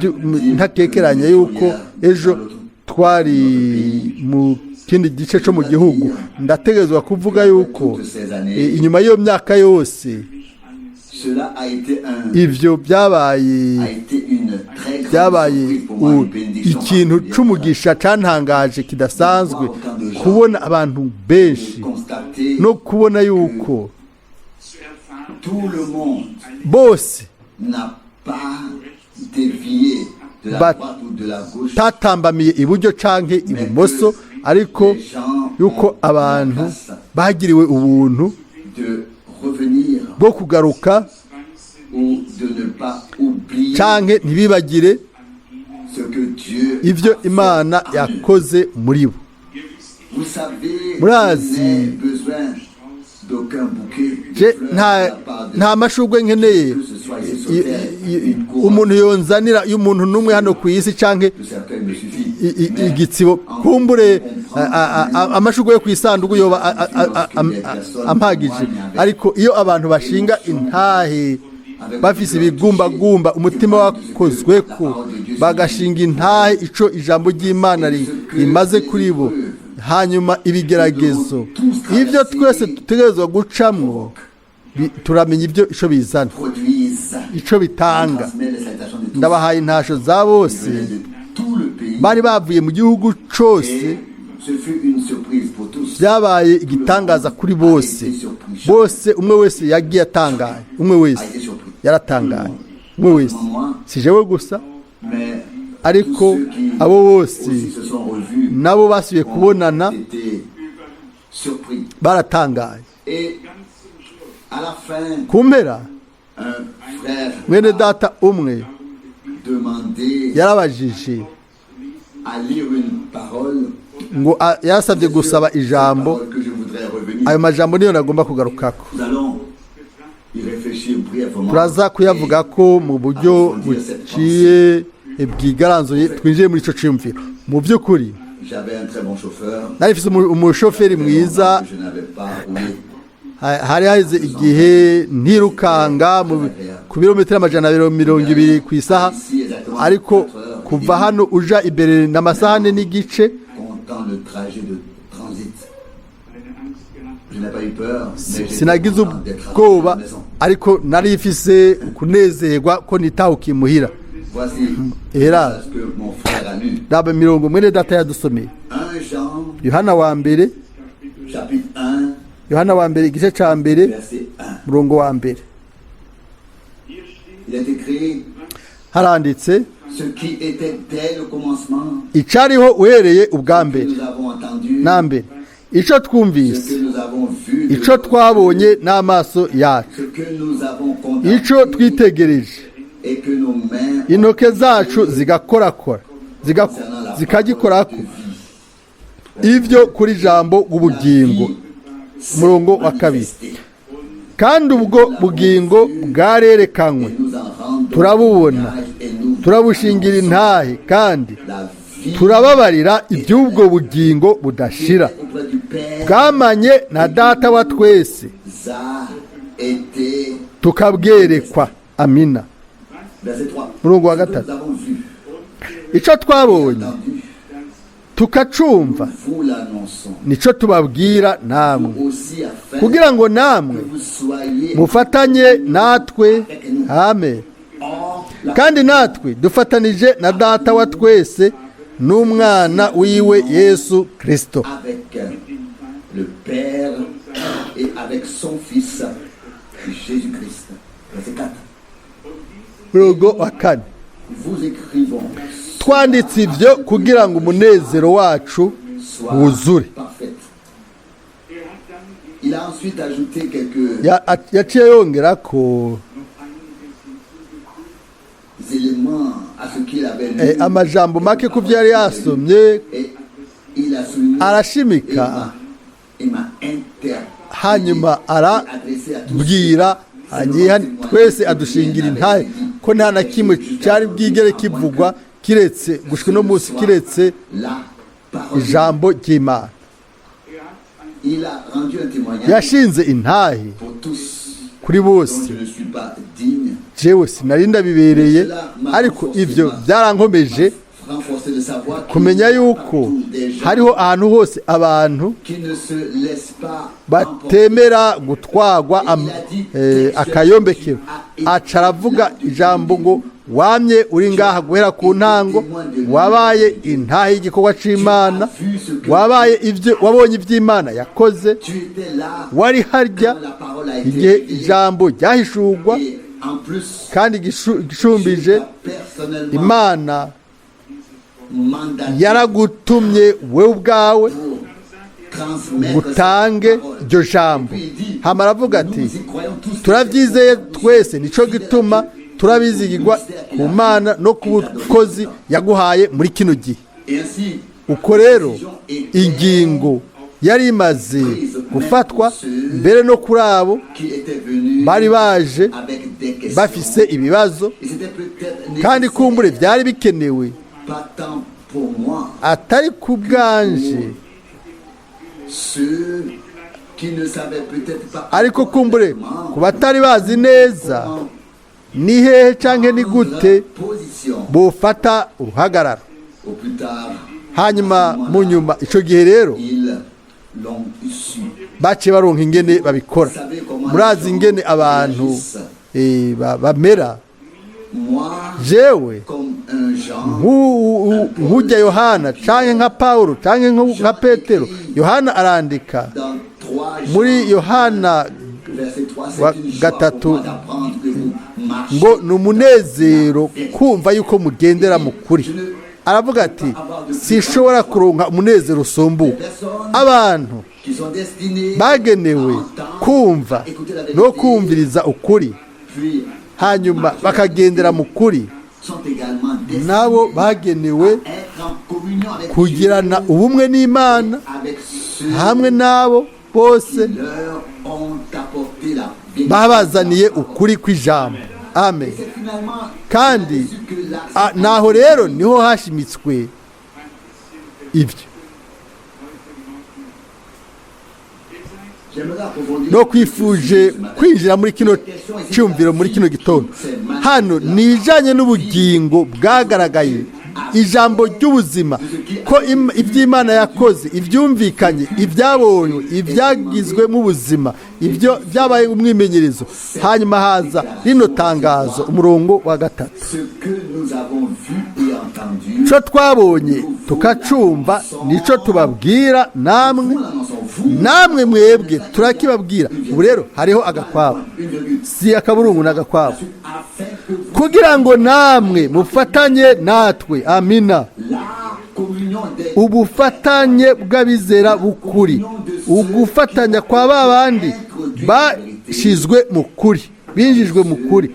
ntakekeranya yuko ejo twari mu kindi gice cyo mu gihugu. Ndategerezwa kuvuga yuko inyuma y'iyo myaka yose, Cela a été un, ivyo byabaye a été une très grande byabaye surprise pour moi, une bénédiction ikintu particulière. c'umugisha cantangaje kidasanzwe kubona abantu benshi Constater no kubona yuko zu erfahren, tout le monde bose n'a pas dévié de la droite ou de la gauche, batatambamiye iburyo canke ibumoso, ariko yuko abantu bagiriwe ubuntu de revenir bwo kugaruka ou de ne pas oublier canke ntibibagire ce que Dieu ivyo a fait Imana en eux. yakoze muri bo. Vous savez, Murazi, je n'ai besoin d'aucun bouquet de Je fleurs nta de la part de nta mashurwe nkeneye que ce soit ici sur terre, une couronne umuntu yonzanira y'umuntu n'umwe hano ku isi canke de cercueil me suffit. Mais igitsibo en kumbure comprendre amashurwe yo ku isanduku yoba ampagije, ariko iyo abantu bashinga intahe bafise ibigumbagumba, umutima wakozwe ko bagashinga intahe ico ijambo ry'Imana rimaze kuri bo, hanyuma ibigeragezo ibyo twese dutegerezwa gucamwo turamenya ibyo ico bizana, produisent, ico bitanga. transmet les salutations de tous. Ndabahaye intasho za bose Venaient de tout le pays. bari bavuye mu gihugu cose. Et ce fut une surprise pour tous. Byabaye igitangaza kuri bose bose, umwe wese yagiye atangaye, umwe A wese été surpris. yaratangaye, umwe wese, si jewe gusa, Mais ariko tous ceux qui abo bose aussi se sont revus nabo basubiye ont kubonana été surpris. baratangaye. Et à la fin, Ku mpera, un frère mwene a data umwe demandé yarabajije à lire une parole. ngo yarasabye gusaba ijambo. Parole que je voudrais revenir. Ayo majambo niyo nagomba kugarukako. Nous allons y réfléchir brièvement. Turaza kuyavuga ko mu buryo buciye bwigaranzuye, twinjiye muri ico ciyumviro. Mu by'ukuri, J'avais un très bon chauffeur. nari mfise umushoferi mwiza. Que je n'avais pas roulé. Hari haheze igihe ntirukanga ku birometero 220 ku isaha, ariko kuva hano uja imbere ni amasaha 4 n'igice. Comptant le trajet de transit. Je n'ai pas eu peur, mais j'étais Sinagize content d'être rentré à ubwoba, la maison. ariko nari mfise kunezerwa ko nitahukiye imuhira. Voici Era. ce que mon frère a lu. Raba mirongo mwene data yadusomeye. 1 Jean, Yohana wa mbere, chapitre 1, Yohana wa mbere, igice ca mbere, verset 1. murongo wa mbere. Il est écrit: Haranditse: Ce qui était dès le commencement, icariho uhereye ubwa que mbere nous avons entendu, na mbere, ico ce twumvise, que nous avons vu, de ico nos twabonye yeux, n'amaso yacu, ce que nous avons contemplé, ico twitegereje, et que nos mains ont intoke zacu zigakorakora concernant la zikagikorako parole de vie. ivyo kuri jambo w'ubugingo. La vie s'est Murongo wa kabiri. manifestée. Kandi ubwo bugingo bwarerekanywe, Et nous en rendons turabubona, témoignage et nous turabushingira annonçons intahe, kandi la vie turababarira iby'ubwo bugingo qui budashira, était auprès du Père bwamanye na Data wa twese, a été. tukabwerekwa. Amina. Verset 3. Murongo wa Ce que gatatu. nous avons vu, Icyo twabonye, entendu, tukacumva, vous l'annonçons nico tubabwira namwe, aussi afin kugira ngo namwe que vous soyez mufatanye natwe. Amen. hors la Kandi natwe dufatanije na Data wa twese n'Umwana wiwe Yesu Kirisito. Avec le Père et avec son Fils Jésus-Christ. Verset 4. Murongo wa kane. Vous écrivons Twanditse ibyo kugira ngo umunezero wacu soit wuzure. parfaite. Il a ensuite ajouté quelques Yaciye yongera ko éléments à ce qu'il avait lu. Amajambo make ku byo yari yasomye. Et il a souligné Arashimika. et m'a interpellé Hanyuma et adressé à tous arabwira twese, adushingira intahe ko nta na kimwe cyari bwigere kivugwa kiretse gushika uno munsi, kiretse la parole. ijambo ry'Imana. Il a rendu un témoignage Yashinze intahe pour tous kuri dont bose. je ne suis pas digne. Jewe sinari ndabibereye, ariko ibyo byarankomeje Renforcé de savoir qu'il kumenya y a yuko partout des gens hariho ahantu hose abantu qui ne se laissent pas emporter. batemera gutwagwa akayombekero. Aca aravuga ijambo ngo: wamye uri ngaha guhera ku ntango, wabaye intahe y'igikorwa c'Imana, wabaye ibyo wabonye iby'Imana yakoze, Tu étais là wari harya quand la parole a été igihe révélée. ijambo ryahishurwa, Et en plus, kandi igishumbije tu as personnellement Imana mandaté yaragutumye wewe ubwawe pour transmettre ngo utange cette parole. iryo jambo. Puis il dit, Hama aravuga ati: nous y croyons tous. turabyizeye twese, nico gituma turabizigirwa ku Mana no ku bukozi yaguhaye muri kino gihe. Et ainsi, Uko rero ingingo yari imaze gufatwa, mbere no kuri abo qui étaient venus bari baje avec des questions. bafise ibibazo. Et c'était peut-être Kandi kumbure nécessaire, byari bikenewe, pas tant pour moi, atari ku bwanje, ceux qui ne savaient peut-être pas ariko kumbure exactement ku batari bazi neza comment ni hehe canke ni gute prendre position. bofata uruhagarara. Au plus tard, Hanyuma mu nyuma, ico gihe rero, ils l'ont su. baciye baronka ingene babikora. Vous savez comment Murazi les gens ingene abantu réagissent. bamera. Moi, Jewe comme un Jean, nk'ujya Yohana canke nka Pawulo canke nka Petero, Yohana arandika dans 3 Jean, muri Yohana verset 3, wa c'est une joie pour gatatu moi d'apprendre que vous marchez ngo ni umunezero kumva yuko mugendera mu kuri. Aravuga ati: sinshobora kuronka umunezero usumbuwe abantu qui sont destinés bagenewe à entendre, kumva écouter la vérité, no kumviriza ukuri, puis hanyuma bakagendera mu kuri, sont également destinés nabo bagenewe à être en communion avec kugirana Dieu, ubumwe n'Imana avec ceux hamwe n'abo bose qui leur ont apporté la vérité. babazaniye ukuri kw'ijambo. Amen. Et c'est finalement Kandi là-dessus que l'accent naho rero niho hashimitswe ibyo. No kwifuje kwinjira muri kino cyumviro muri kino gitondo. Hano ni ibijyanye n'ubugingo bwagaragaye, ijambo ry'ubuzima, ko iby'Imana yakoze, ibyumvikanye, ibyabonywe, ibyagizwe mu buzima, ibyo byabaye umwimenyerezo. Hanyuma haza rino tangazo, umurongo wa 3. Icyo twabonye tukacumva nicyo tubabwira namwe, namwe mwebwe turakibabwira. Ubu rero hariho agakwabo, si akaburungu n'agakwabo, kugira ngo namwe mufatanye natwe. Amina. Ubufatanye bw'abizera b'ukuri, ugufatanya kwa ba bandi bashizwe mu kuri, binjijwe mu kuri,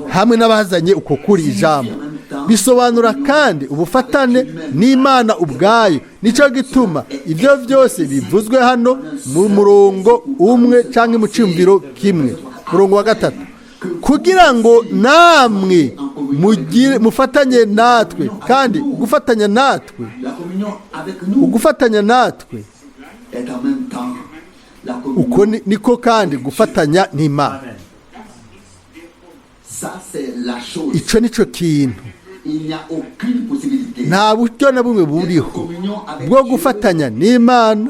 hamwe n'abazanye uko kuri ijambo. Bisobanura kandi ubufatane n'Imana ubwayo. Nicyo gituma ibyo byose bivuzwe hano mu murongo umwe cyangwa mu cyumviro kimwe. Murongo wa 3, kugira ngo namwe mugire mufatanye natwe. Kandi gufatanya natwe, ugufatanya natwe uko niko kandi gufatanya n'Imana. Icyo nicyo kintu. Nta buryo na bumwe buriho bwo gufatanya n'Imana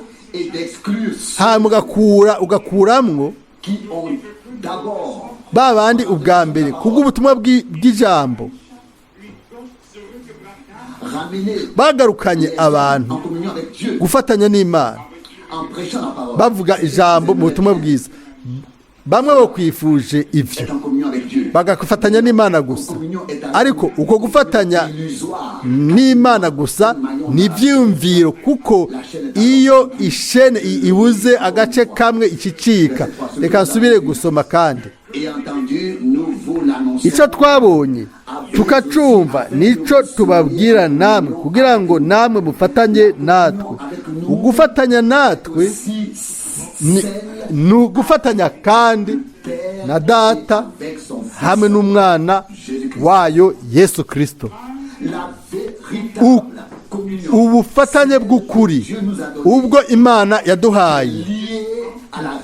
hanyuma ugakuramwo ba bandi ubwa mbere kubw'ubutumwa bw'ijambo bagarukanye abantu gufatanya n'Imana bavuga ijambo mu butumwa bwiza. Bamwe bakwifuje ivyo bagafatanya n'Imana gusa, ariko uko gufatanya n'Imana gusa ni ibyiyumviro, kuko iyo ishene ibuze agace kamwe ikicika. Reka nsubire gusoma kandi. Icyo twabonye tukacumva nicyo tubabwira namwe, kugira ngo namwe mufatanye natwe. Ugufatanya natwe ni ugufatanya kandi na Data hamwe n'umwana wayo Yesu Kristo. Ubufatanye bw'ukuri ubwo Imana yaduhaye,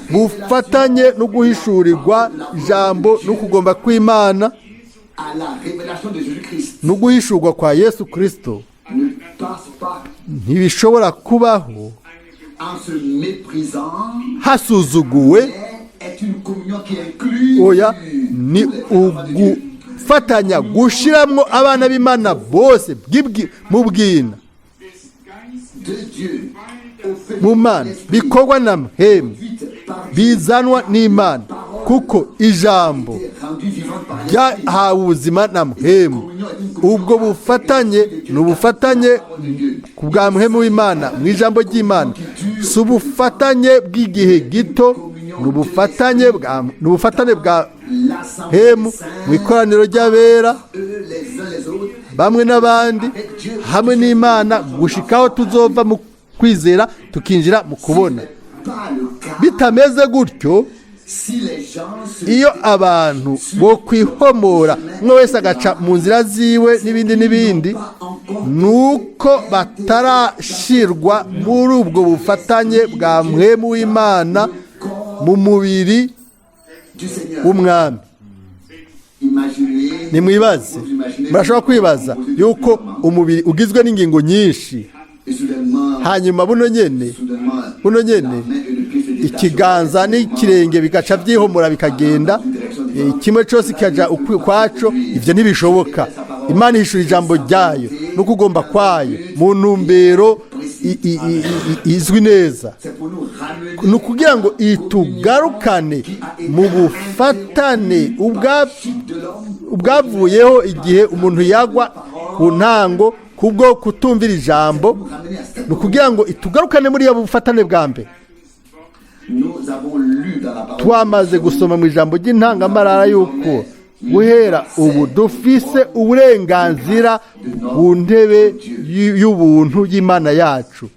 bufatanye no guhishurirwa ijambo no kugomba kw'Imana no guhishurwa kwa Yesu Kristo, ntibishobora kubaho hasuzuguwe. Oya, ni ugufatanya gushiramwo abana b'Imana bose mu bwina mu Mana, bikorwa na mpemu, bizanwa n'Imana, kuko ijambo ryahawe ubuzima na mpemu. Ubwo bufatanye ni ubufatanye ku bwa mpemu w'Imana mu ijambo ry'Imana, si ubufatanye bw'igihe gito, ni ubufatane bwa mpemu mu ikoraniro ry'abera bamwe n'abandi hamwe n'Imana, gushikaho tuzova mu kwizera tukinjira mu kubona. Bitameze gutyo, iyo abantu bo kwihomora umwe wese agaca mu nzira ziwe n'ibindi n'ibindi, nuko batarashirwa muri ubwo bufatanye bwa mpemu w'Imana mu mubiri w'umwami. Nimwibaze, murashobora kwibaza yuko umubiri ugizwe n'ingingo nyinshi, hanyuma buno nyene ikiganza n'ikirenge bigaca byihomora bikagenda, kimwe cyose kikaja ukwaco. Ivyo ntibishoboka. Imana ihishura ijambo ryayo no kugomba kwayo mu ntumbero izwi neza, ni ukugira ngo itugarukane mu bufatane ubwavuyeho igihe umuntu yagwa ku ntango kubwo kutumvira ijambo, ni ukugira ngo itugarukane muri iyo bufatane bwa mbere. Twamaze gusoma mu ijambo ry'intangamarara yuko guhera ubu dufise uburenganzira ku ntebe y'ubuntu y'Imana yacu.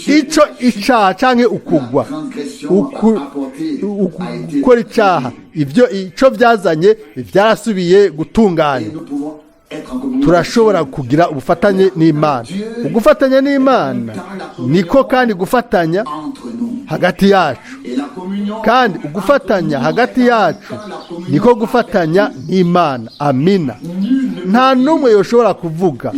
Icyo icyaha cyangwa ukugwa gukora icyaha, ibyo icyo byazanye byarasubiye gutunganya. Turashobora kugira ubufatanye n'Imana. Ugufatanya n'Imana niko kandi gufatanya entre nous. hagati yacu. Et la communion Kandi ugufatanya hagati yacu niko gufatanya n'Imana. Amina. Nta n'umwe yoshobora kuvuga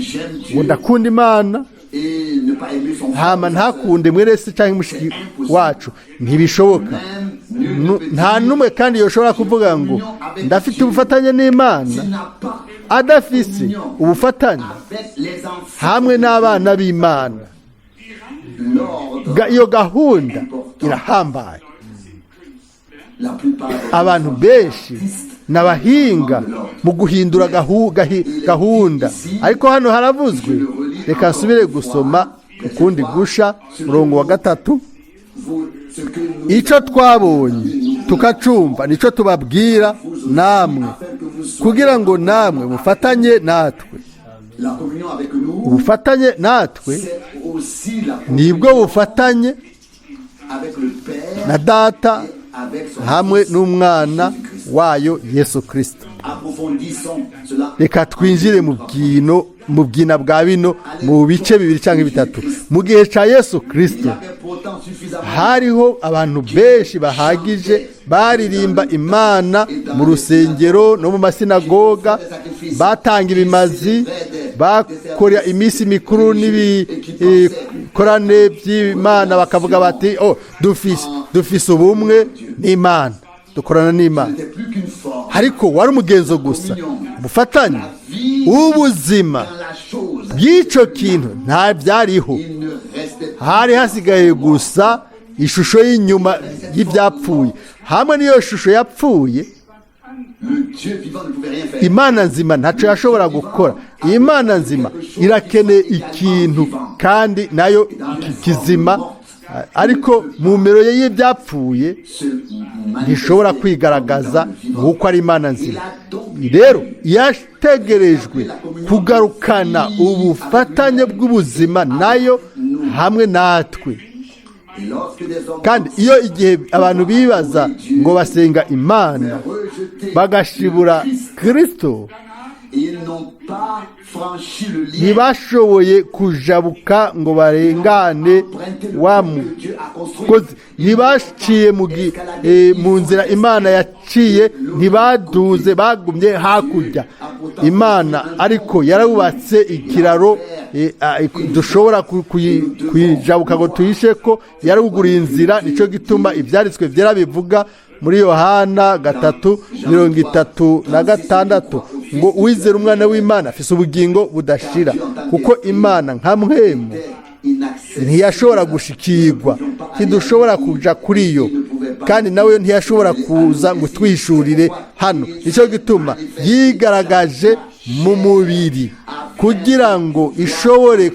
ngo ndakunda Imana et ne pas aimer son frère hama ou sa sœur. ntakunde mwene se cyangwa mushiki wacu, ntibishoboka. Même nul ne peut Nta dire n'umwe kandi yoshobora kuvuga ngo ndafite ubufatanye n'Imana s'il n'a pas adafise ubufatanye avec les enfants hamwe n'abana b'Imana. L'ordre. Iyo gahunda irahambaye. La plupart des Abantu benshi n'abahinga mu guhindura gahunda, ariko hano haravuzwe. Reka nsubire gusoma ukundi gusha murongo wa 3. Vous, ce que nous Icyo twabonye tukacumva nicyo tubabwira namwe, afin que vous soyez kugira ngo namwe mufatanye natwe. La communion avec nous, Ubufatanye natwe c'est aussi la nibwo communion bufatanye avec le Père na Data et avec son hamwe Fils, n'Umwana Jésus-Christ. wayo Yesu Kirisito. Approfondissons cela. Reka twinjire mu bwino mu bwina bwa bino mu bice bibiri cyangwa bitatu. Mu gihe cya Yesu Il Kirisito y avait pourtant suffisamment hariho abantu benshi bahagije baririmba Imana mu rusengero no mu masinagoga, batanga ibimazi, bakora iminsi mikuru n'ibikorane by'Imana, bakavuga bati: "Oh, dufise ubumwe n'Imana, dukorana n'Imana." Ce n'était plus qu'une forme. Ariko wari umugenzo gusa. Ubufatanye, ubuzima Dans la chose, bw'icyo kintu nta byariho. il ne restait Hari hasigaye gusa ishusho y'inyuma y'ibyapfuye. Hamwe n'iyo shusho yapfuye, Le Dieu vivant ne pouvait rien faire. Imana nzima ntacyo yashobora gukora. Imana nzima irakeneye ikintu kandi nayo kizima, ariko mu mero ye y'ibyapfuye Se ntishobora kwigaragaza nk'uko ari Imana nzima. Rero yategerejwe kugarukana ubufatanye bw'ubuzima nayo hamwe natwe. Et lorsque des hommes Kandi iyo igihe abantu bibaza ngo basenga Imana rejeté bagashibura Kirisito, ils n'ont pas franchi le lien ntibashoboye kujabuka ngo barengane emprunté le wa pont que Dieu a construit. mugozi, ntibaciye mu nzira Imana yaciye, ntibaduze, bagumye hakurya. Imana ariko yarubatse ikiraro dushobora kuyijabuka ngo tuyishe ko yaruguriye inzira. Nicyo gituma ibyanditswe byera bivuga muri Yohana 3:36 ngo uwizera Umwana w'Imana afise ubugingo budashira, kuko Imana nka mpwemu ntiyashobora gushikirwa, ntidushobora kuja kuri yo, kandi nawe ntiyashobora kuza ngo twishurire hano. Nicyo gituma yigaragaje mu mubiri kugira ngo ishobore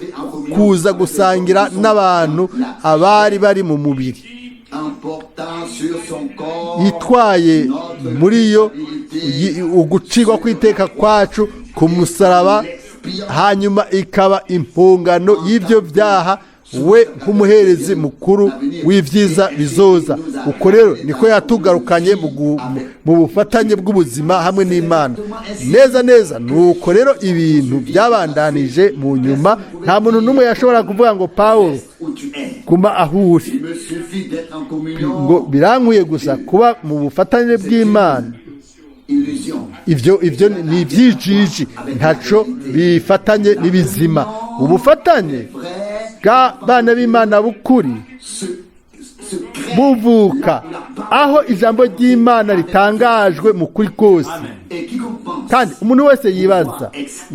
kuza gusangira n'abantu abari bari mu mubiri, itwaye muri yo ugucirwa kw'iteka kwacu ku musaraba, hanyuma ikaba impongano y'ibyo byaha, we nk'umuherezi mukuru w'ibyiza bizoza. Uko rero niko yatugarukanye mu bufatanye bw'ubuzima hamwe n'Imana. Neza neza nuko rero ibintu byabandanije mu nyuma. Nta muntu n'umwe yashobora kuvuga ngo: "Paul, guma aho uri," ngo birankwiye gusa kuba mu bufatanye bw'Imana. Ibyo ni ibyijiji, ntaco bifatanye n'ibizima. Ubufatanye bw'abana b'Imana b'ukuri buvuka aho ijambo ry'Imana ritangajwe mu kuri kose. Kandi umuntu wese yibaza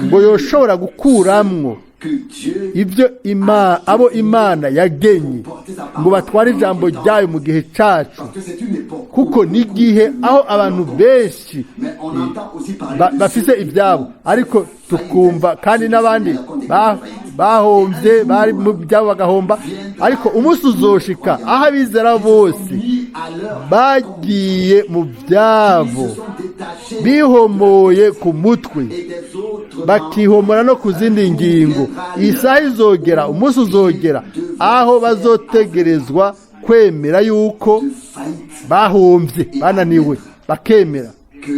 ngo yoshobora gukuramwo ibyo abo Imana yagenye ngo batware ijambo ryayo mu gihe cyacu, kuko n'igihe aho abantu benshi bafise ibyabo, ariko tukumva kandi n'abandi bahombye, bari mu byabo bagahomba. Ariko umunsi uzoshika aho abizera bose bagiye mu byabo, bihomoye ku mutwe, bakihomora no ku zindi ngingo. Isaha izogera, umunsi uzogera aho bazotegerezwa kwemera yuko bahombye, bananiwe, bakemera. Que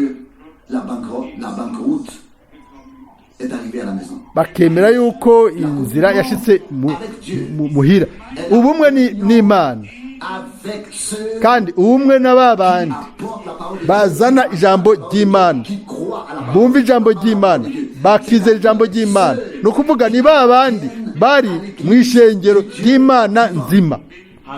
la banqueroute est arrivée à la maison. Bakemera yuko inzira yashitse muhira. Ubumwe n'Imana Avec ceux kandi ubumwe na ba bandi qui apportent la parole de Dieu, bazana ijambo ry'Imana, qui croient à la parole. Bumva ijambo ry'Imana, bakizera ijambo ry'Imana. Ni ukuvuga ni ba bandi bari mu ishengero ry'Imana nzima.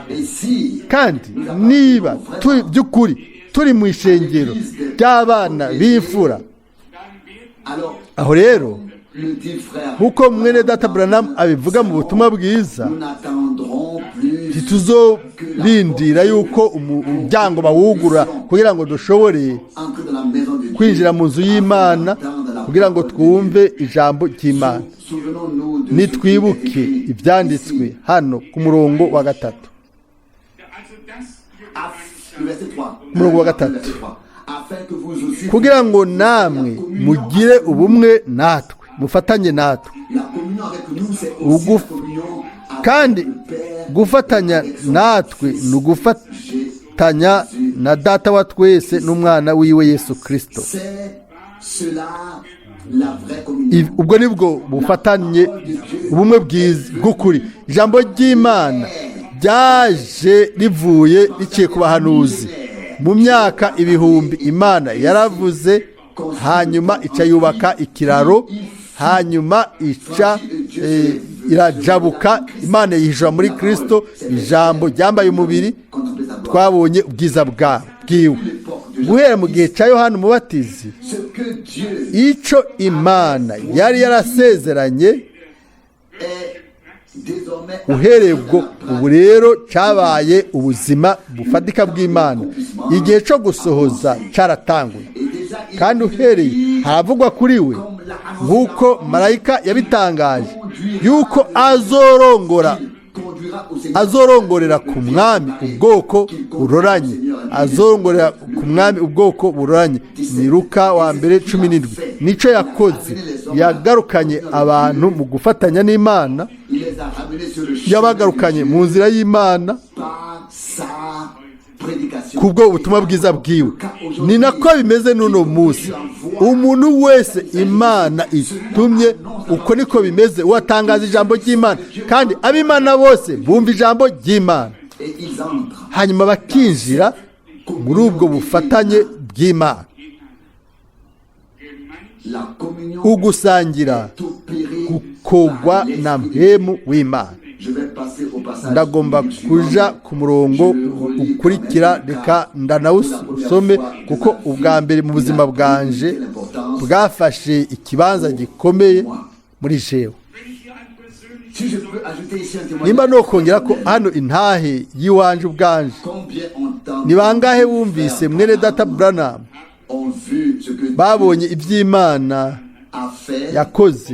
Et si Kandi niba turi by'ukuri turi mu ishengero ry'abana b'imfura, alors aho rero, le dit frère, nk'uko mwene data Branham abivuga mu butumwa bwiza, nous n'attendrons plus ntituzorindira yuko umuryango bawugura kugira ngo dushobore entrer dans la maison de Dieu kwinjira mu nzu y'Imana kugira ngo twumve ijambo ry'Imana. Souvenons-nous de ce qui est Nitwibuke écrit ibyanditswe ici. Hano ku murongo wa 3. Also dass ihr Le verset 3. Umurongo wa 3. Le verset 3. Afin que vous aussi Kugira ngo namwe mugire ubumwe natwe, mufatanye natwe. La communion avec nous, c'est aussi la communion avec Kandi le Père, gufatanya avec son natwe Fils, ni ugufatanya na Data wa twese n'umwana wiwe Yesu Kirisito. C'est cela la vraie communion. Ubwo nibwo bufatanye, ubumwe bwiza bw'ukuri. Ijambo ry'Imana ryaje rivuye riciye ku bahanuzi. Mu myaka ibihumbi Imana yaravuze, hanyuma ica yubaka ikiraro, hanyuma ica irajabuka. Imana yihishura muri Kirisito, ijambo ryambaye umubiri. Contempler sa gloire. Twabonye ubwiza bwiwe guhera mu gihe cya Yohana Umubatizi. Ce que Dieu Icyo Imana yari yarasezeranye est désormais uhereye ubwo, ubu rero cyabaye ubuzima bufatika bw'Imana. Igihe cyo gusohoza cyaratanguye. Et déjà il Kandi uhereye haravugwa kuri we nk'uko marayika yabitangaje yuko azorongora conduira au Seigneur azorongorera ku mwami ubwoko buroranye, azorongorera ku mwami ubwoko buroranye. Ni Luka wa mbere 17. Nicyo yakoze, yagarukanye abantu mu gufatanya n'Imana. Il les a ramenés sur le chemin Yabagarukanye de Dieu mu nzira y'Imana par sa prédication. Kubwo ubutumwa bwiza bwiwe. Ni nako bimeze n'uno munsi. Umuntu wese Imana itumye, uko niko bimeze, uwatangaza ijambo ry'Imana, kandi ab'Imana bose bumva ijambo ry'Imana, Et ils entrent hanyuma bakinjira muri ubwo bufatanye bw'Imana. La communion Ugusangira est opérée gukogwa par l'Esprit na de Dieu. mpwemu w'Imana. Je vais passer au passage Ndagomba kuja ku murongo ukurikira. Reka ndanawusome kuko ubwa mbere mu buzima bwanje bwafashe ikibanza gikomeye muri jewe. Wenn ich hier ein persönliches Si je peux ajouter ici un témoignage. Nimba nokongera ko hano intahe y'iwanje ubwanje, Combien ont ni bangahe bumvise mwene data Branham, ont vu ce que babonye iby'Imana a fait yakoze,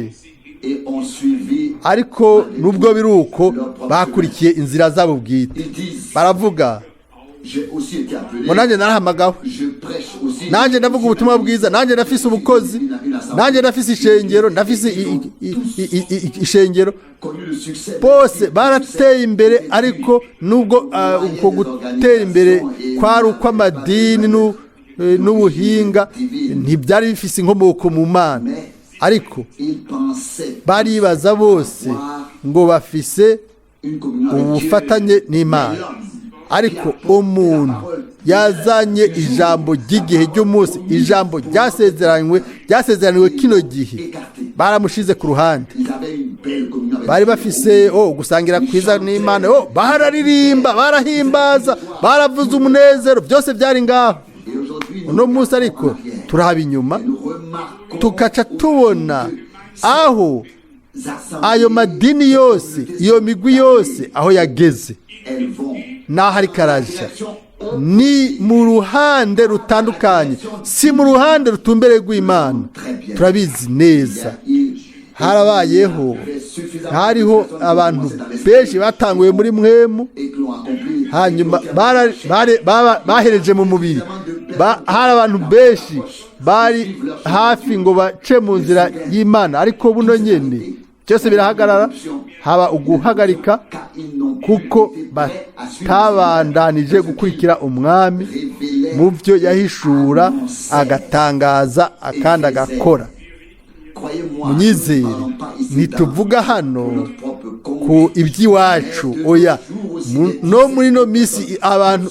et ont suivi. ariko nubwo biri uko bakurikiye inzira zabo bwite? Ils disent, Baravuga j'ai aussi été appelé. ngo nanjye narahamagawe, Je prêche aussi. Nanjye ndavuga ubutumwa bwiza, nanjye ndafise ubukozi, nanjye ndafise ishengero, ndafise ishengero. Connu le succès. Bose barateye imbere, ariko nubwo uko gutera imbere kwari ukw'amadini n'ubuhinga, ntibyari bifise inkomoko mu Mana. Ariko Ils pensaient baribaza bose ngo bafise une communion avec Dieu. ubufatanye n'Imana. Ariko umuntu yazanye ijambo ry'igihe ry'umunsi, ijambo ryasezeranywe, ryasezeraniwe kino gihe, baramushize ku ruhande. Ils avaient une belle communion avec Bari Dieu. bafise gusangira kwiza n'Imana. Bararirimba, barahimbaza, baravuza umunezero, byose byari ngaho. Et aujourd'hui, Uno munsi ariko turaba inyuma, nous remarquons tugaca tubona aho ayo madini yose, iyo migwi yose, aho yageze elles vont n'aho ariko araja ni mu ruhande rutandukanye, si mu ruhande rutumbereye rw'Imana. Turabizi neza, harabayeho, hariho abantu benshi batanguye muri mpwemu, hanyuma bahereje mu mubiri. Hari abantu benshi bari hafi ngo bace mu nzira y'Imana, ariko buno nyene byose birahagarara, haba uguhagarika kuko batabandanije gukurikira umwami mu byo yahishura, agatangaza akandi agakora. Munyizere, ntituvuga hano ku iby'iwacu, oya. No muri ino minsi abantu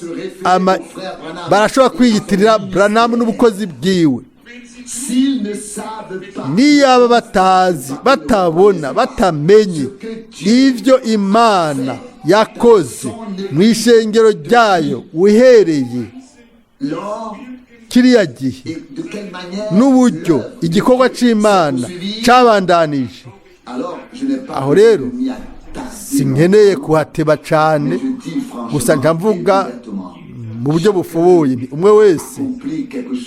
barashobora kwiyitirira Branham n'ubukozi bwiwe. Niyaba batazi, batabona, batamenye ibyo Imana yakoze mu ishengero ryayo uhereye kiriya gihe n'uburyo igikorwa cy'Imana cyabandanije, aho rero sinkeneye kuhateba cyane. Gusa mvuga mu buryo bufubuye nti umwe wese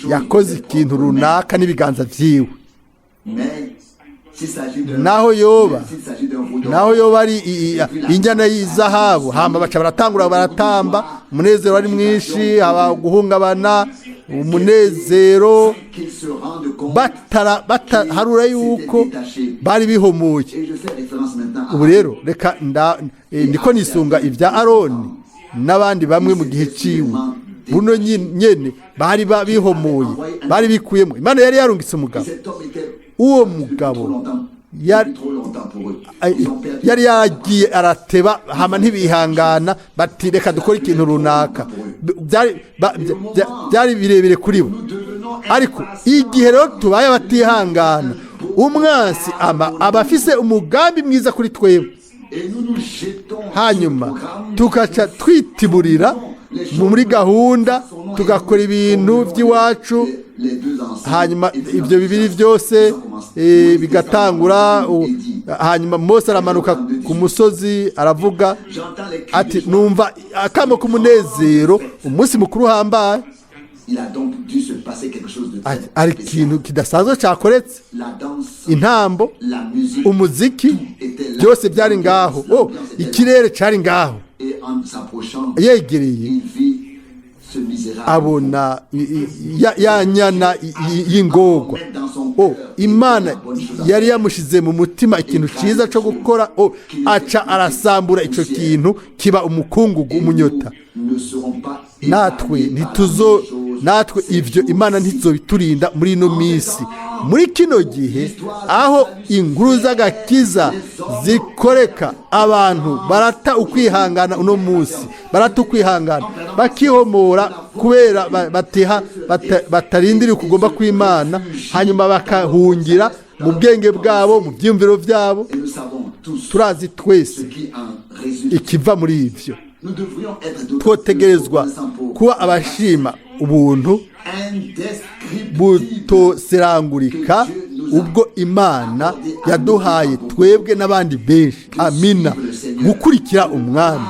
yakoze ikintu runaka n'ibiganza byiwe, naho yoba ari injyana y'izahabu. Hamba baca baratangura baratamba, umunezero wari mwinshi, haba guhungabana, umunezero, bataharura yuko bari bihomuye. Ubu rero reka ndiko nisunga ibya Aroni n'abandi bamwe mu gihe ciwe. Buno nyene bari bihomuye, bari bikuyemo. Imana yari yarungitse umugabo. Uwo mugabo yari yagiye arateba, hama ntibihangana, bati: "Reka dukore ikintu runaka." Byari birebire kuri bo. Ariko igihe rero tubaye abatihangana, umwansi aba afise umugambi mwiza kuri twebwe, hanyuma tugaca twitiburira muri gahunda, tugakora ibintu by'iwacu, hanyuma ibyo bibiri byose bigatangura. Hanyuma Mose aramanuka ku musozi, aravuga ati: "Numva akamo k'umunezero, umunsi mukuru uhambaye." Hari ikintu kidasanzwe cyakoretse: intambo, umuziki, byose byari ngaho. Oh, ikirere cyari ngaho. Yegereye, abona ya nyana y'ingorwa. Oh, Imana yari yamushize mu mutima ikintu cyiza cyo gukora. Oh, aca arasambura icyo kintu, kiba umukungugu, umunyota. Natwe ntituzo, natwe ibyo Imana ntizobiturinda muri ino minsi, muri kino gihe aho inkuru z'agakiza zikoreka. Abantu barata ukwihangana uno munsi, barata ukwihangana, bakihomora kubera batarindira ukugomba kw'Imana, hanyuma bakahungira mu bwenge bwabo, mu byiyumviro byabo. Turazi twese ikiva muri ibyo. Twotegerezwa kuba abashima ubuntu butoserangurika ubwo Imana yaduhaye twebwe n'abandi benshi, amina, gukurikira Umwami,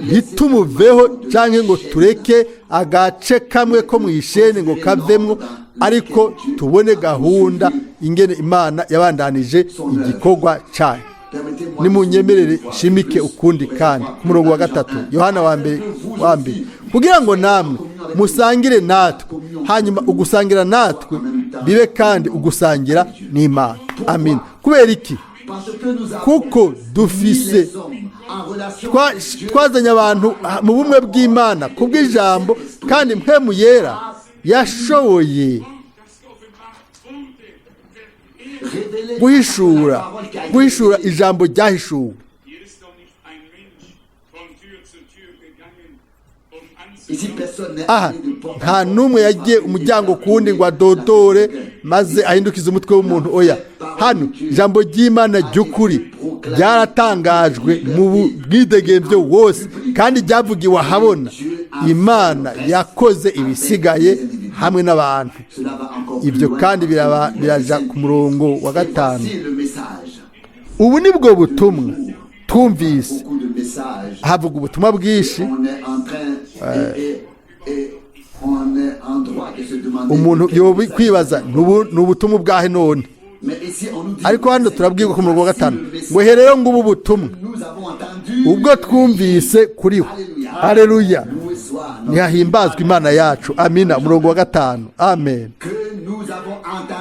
ntitumuveho cyangwa ngo tureke agace kamwe ko mu isheni ngo kavemwo, ariko tubone gahunda ingene Imana yabandanije igikorwa cyayo. Nimunyemerere nshimike ukundi kandi ku murongo wa 3, Yohana wa mbere wa mbere: "Kugira ngo namwe musangire natwe, hanyuma ugusangira natwe bibe kandi ugusangira n'Imana." Amin. Kubera iki? Kuko dufise twazanye abantu mu bumwe bw'Imana kubw'ijambo, kandi Mpwemu Yera yashoboye guhishura ijambo ryahishuwe. Hier ist doch nicht ein Mensch von Tür zu Tür gegangen, um Aha nta n'umwe yagiye umuryango ku wundi ngo adodore maze ahindukize umutwe w'umuntu, oya. Hano ijambo ry'Imana ry'ukuri ryaratangajwe mu bwidegembyo wose kandi ryavugiwe ahabona. Imana yakoze ibisigaye hamwe n'abantu. Ibyo kandi biraja ku murongo wa 5: "Ubu ni bwo butumwa twumvise." Havuga ubutumwa bwinshi. Umuntu yoba kwibaza: ni ubutumwa ubwahe none? Ariko hano turabwirwa ku murongo wa 5 ngo: "He rero ngo ubu butumwa ubwo twumvise kuri we." Hareruya, ntihahimbazwa Imana yacu. Amina. Umurongo wa 5, amen.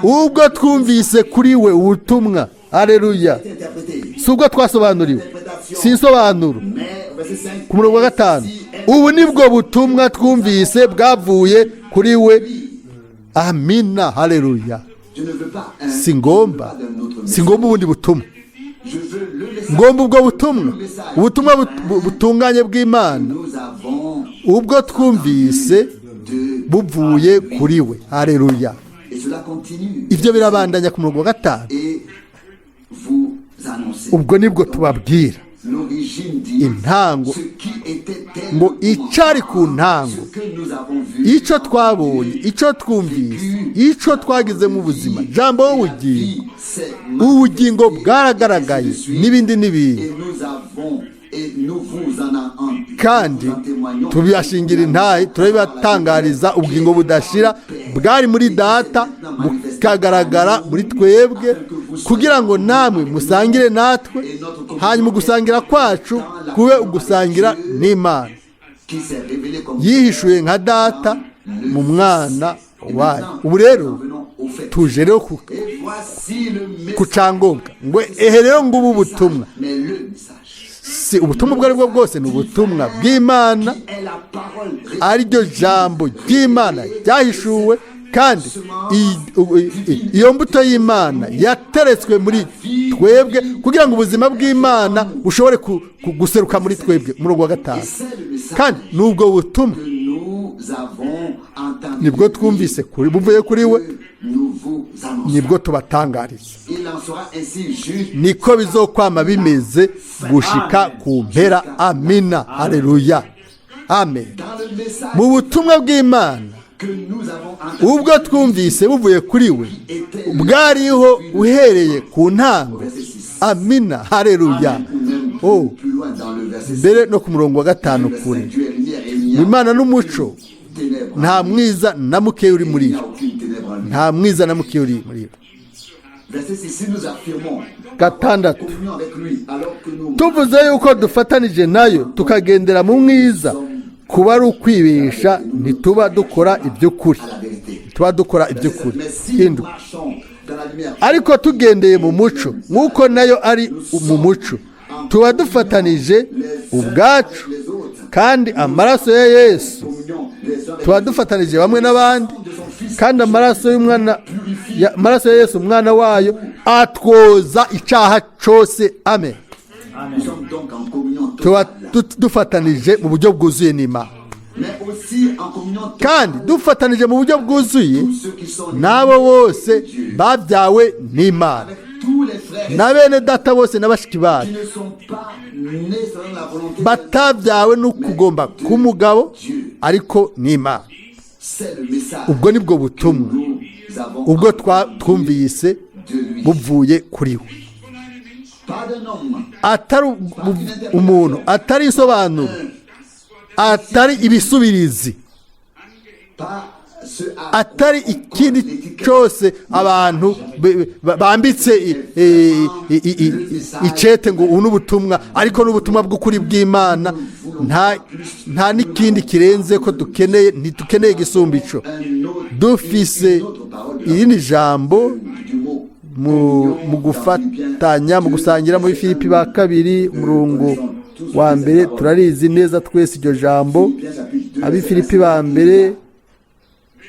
"Ubwo twumvise kuri we ubutumwa." Hareruya. Si ubwo twasobanuriwe, si insobanuro. Ku murongo wa 5: "Ubu ni bwo butumwa twumvise bwavuye kuri we." Amina, hareruya. Si ngomba, si ngomba ubundi butumwa, ngomba ubwo butumwa, ubutumwa butunganye bw'Imana, ubwo twumvise buvuye kuri we. Hareruya! Ibyo birabandanya ku murongo wa 5. Ubwo nibwo tubabwira intango, ngo icari ku ntango, icyo twabonye, icyo twumvise, icyo twagize mu buzima, jambo w'ubugingo, ubugingo bwaragaragaye, n'ibindi n'ibindi, kandi tubibashingira intahe, turabibatangariza. Ubugingo budashira bwari muri Data, bukagaragara muri twebwe, kugira ngo namwe musangire natwe, hanyuma ugusangira kwacu kube ugusangira n'Imana yihishuye nka Data mu Mwana wayo. Ubu rero tuje rero ku cyangombwa, ngo ehe rero ngubu ubutumwa, si ubutumwa ubwo ari bwo bwose, ni ubutumwa bw'Imana, ariryo jambo ry'Imana ryahishuwe, kandi iyo mbuto y'Imana yateretswe muri twebwe kugira ngo ubuzima bw'Imana bushobore guseruka muri twebwe. Umurongo wa 5: kandi n'ubwo butumwa nibwo twumvise buvuye kuri we, nibwo tubatangariza. Niko bizokwama bimeze gushika ku mpera. Amina, hareruya, amen. Mu butumwa bw'Imana ubwo twumvise buvuye kuri we, bwariho uhereye ku ntango. Amina, hareruya. Oh, mbere no ku murongo wa 5 kure: Imana n'umuco, nta mwiza na mukeya uri muri yo, nta mwiza na mukeya uri muri yo. 6: tuvuze yuko dufatanije nayo, tukagendera mu mwiza, kuba ari ukwibesha, ntituba dukora iby'ukuri, tuba dukora iby'ukuri. 7: ariko tugendeye mu muco nk'uko nayo ari mu muco, tuba dufatanije ubwacu, kandi amaraso ya Yesu, tuba dufatanije bamwe n'abandi, kandi amaraso y'umwana, amaraso ya Yesu umwana wayo, atwoza icyaha cyose. Amen. Tuba dufatanije mu buryo bwuzuye n'Imana, kandi dufatanije mu buryo bwuzuye n'abo bose babyawe n'Imana, na bene Data bose na bashiki bacu batabyawe n'ukugomba k'umugabo, ariko n'Imana. Ubwo nibwo butumwa ubwo twumvise buvuye kuri we, atari umuntu, atari isobanuro, atari ibisubirizi, atari ikindi cyose abantu bambitse icete ngo ubu ni ubutumwa, ariko n'ubutumwa bw'ukuri bw'Imana. Nta n'ikindi kirenze ko dukeneye, ntidukeneye igisumba ico. Dufise irindi jambo mu gufatanya, mu gusangira, muri Filipi ba kabiri, umurongo wa 1. Turarizi neza twese iryo jambo. Ab'Ifilipi ba mbere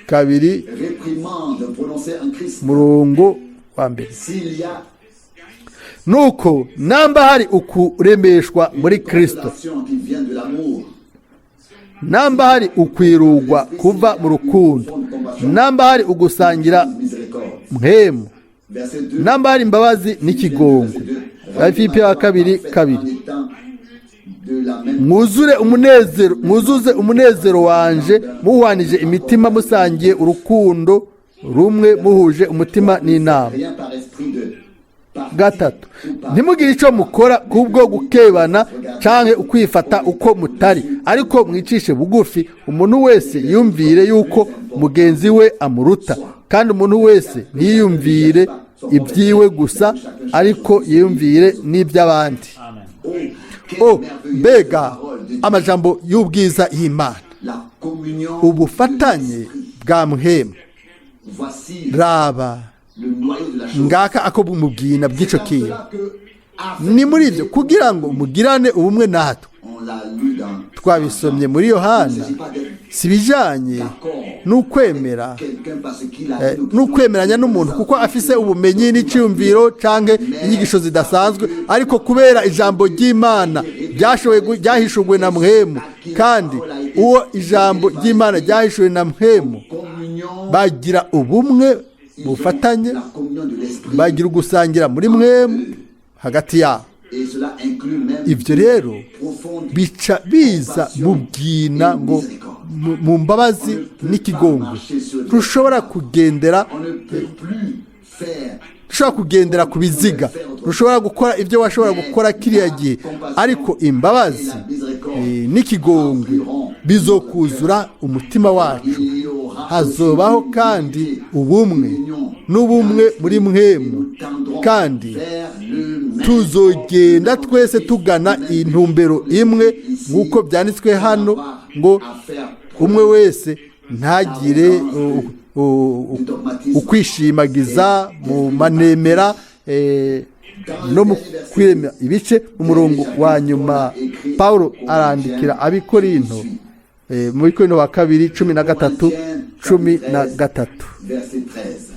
2, murongo wa 1: nuko namba hari ukuremeshwa muri Kristo, namba hari ukwirugwa kuva mu rukundo, namba hari ugusangira mpemu, namba hari imbabazi n'ikigongwe. Abafilipi wa kabiri 2: mwuzure umunezero, mwuzuze umunezero wanje, muhwanije imitima, musangiye urukundo rumwe, muhuje umutima n'inama. 3: ntimugire icyo mukora kubwo gukebana canke ukwifata uko mutari, ariko mwicishe bugufi, umuntu wese yumvire yuko mugenzi we amuruta, kandi umuntu wese ntiyiyumvire ibyiwe gusa, ariko yiyumvire n'iby'abandi. O mbega amajambo y'ubwiza y'Imana! Ubufatanye bwa muhemu. Raba ngaka ako mubwina bw'icyo kintu. Ni muri ibyo kugira ngo mugirane ubumwe natwe. Twabisomye muri Yohana. Si ibijyanye N'ukwemera quelqu'un parce qu'il a une opinion n'ukwemeranya n'umuntu kuko afise ubumenyi n'icyumviro canke inyigisho zidasanzwe, ariko kubera ijambo ry'Imana ryashoboye ryahishuwe na mpwemu, kandi uwo ijambo ry'Imana ryahishuwe na mpwemu communion, bagira ubumwe ils ont bufatanye, la communion de l'esprit bagira ugusangira muri mwemu hagati yabo. Et cela inclut même Ibyo rero profonde bica biza mu bwina ngo mu mbabazi n'ikigongwe. Ntushobora kugendera On ne peut plus faire Ntushobora kugendera ku biziga, ntushobora gukora ibyo washobora gukora kiriya gihe, ariko imbabazi n'ikigongwe bizokuzura umutima wacu. Il y aura Hazobaho kandi ubumwe n'ubumwe muri mwemu, kandi vers le même tuzogenda twese tugana intumbero imwe, nk'uko byanditswe hano ngo umwe wese ntagire ukwishimagiza mu manemera no mu kwirema ibice. Mu murongo wa nyuma, Paul arandikira Abikorinto, mu Bikorinto wa kabiri 13 13. Verset 13.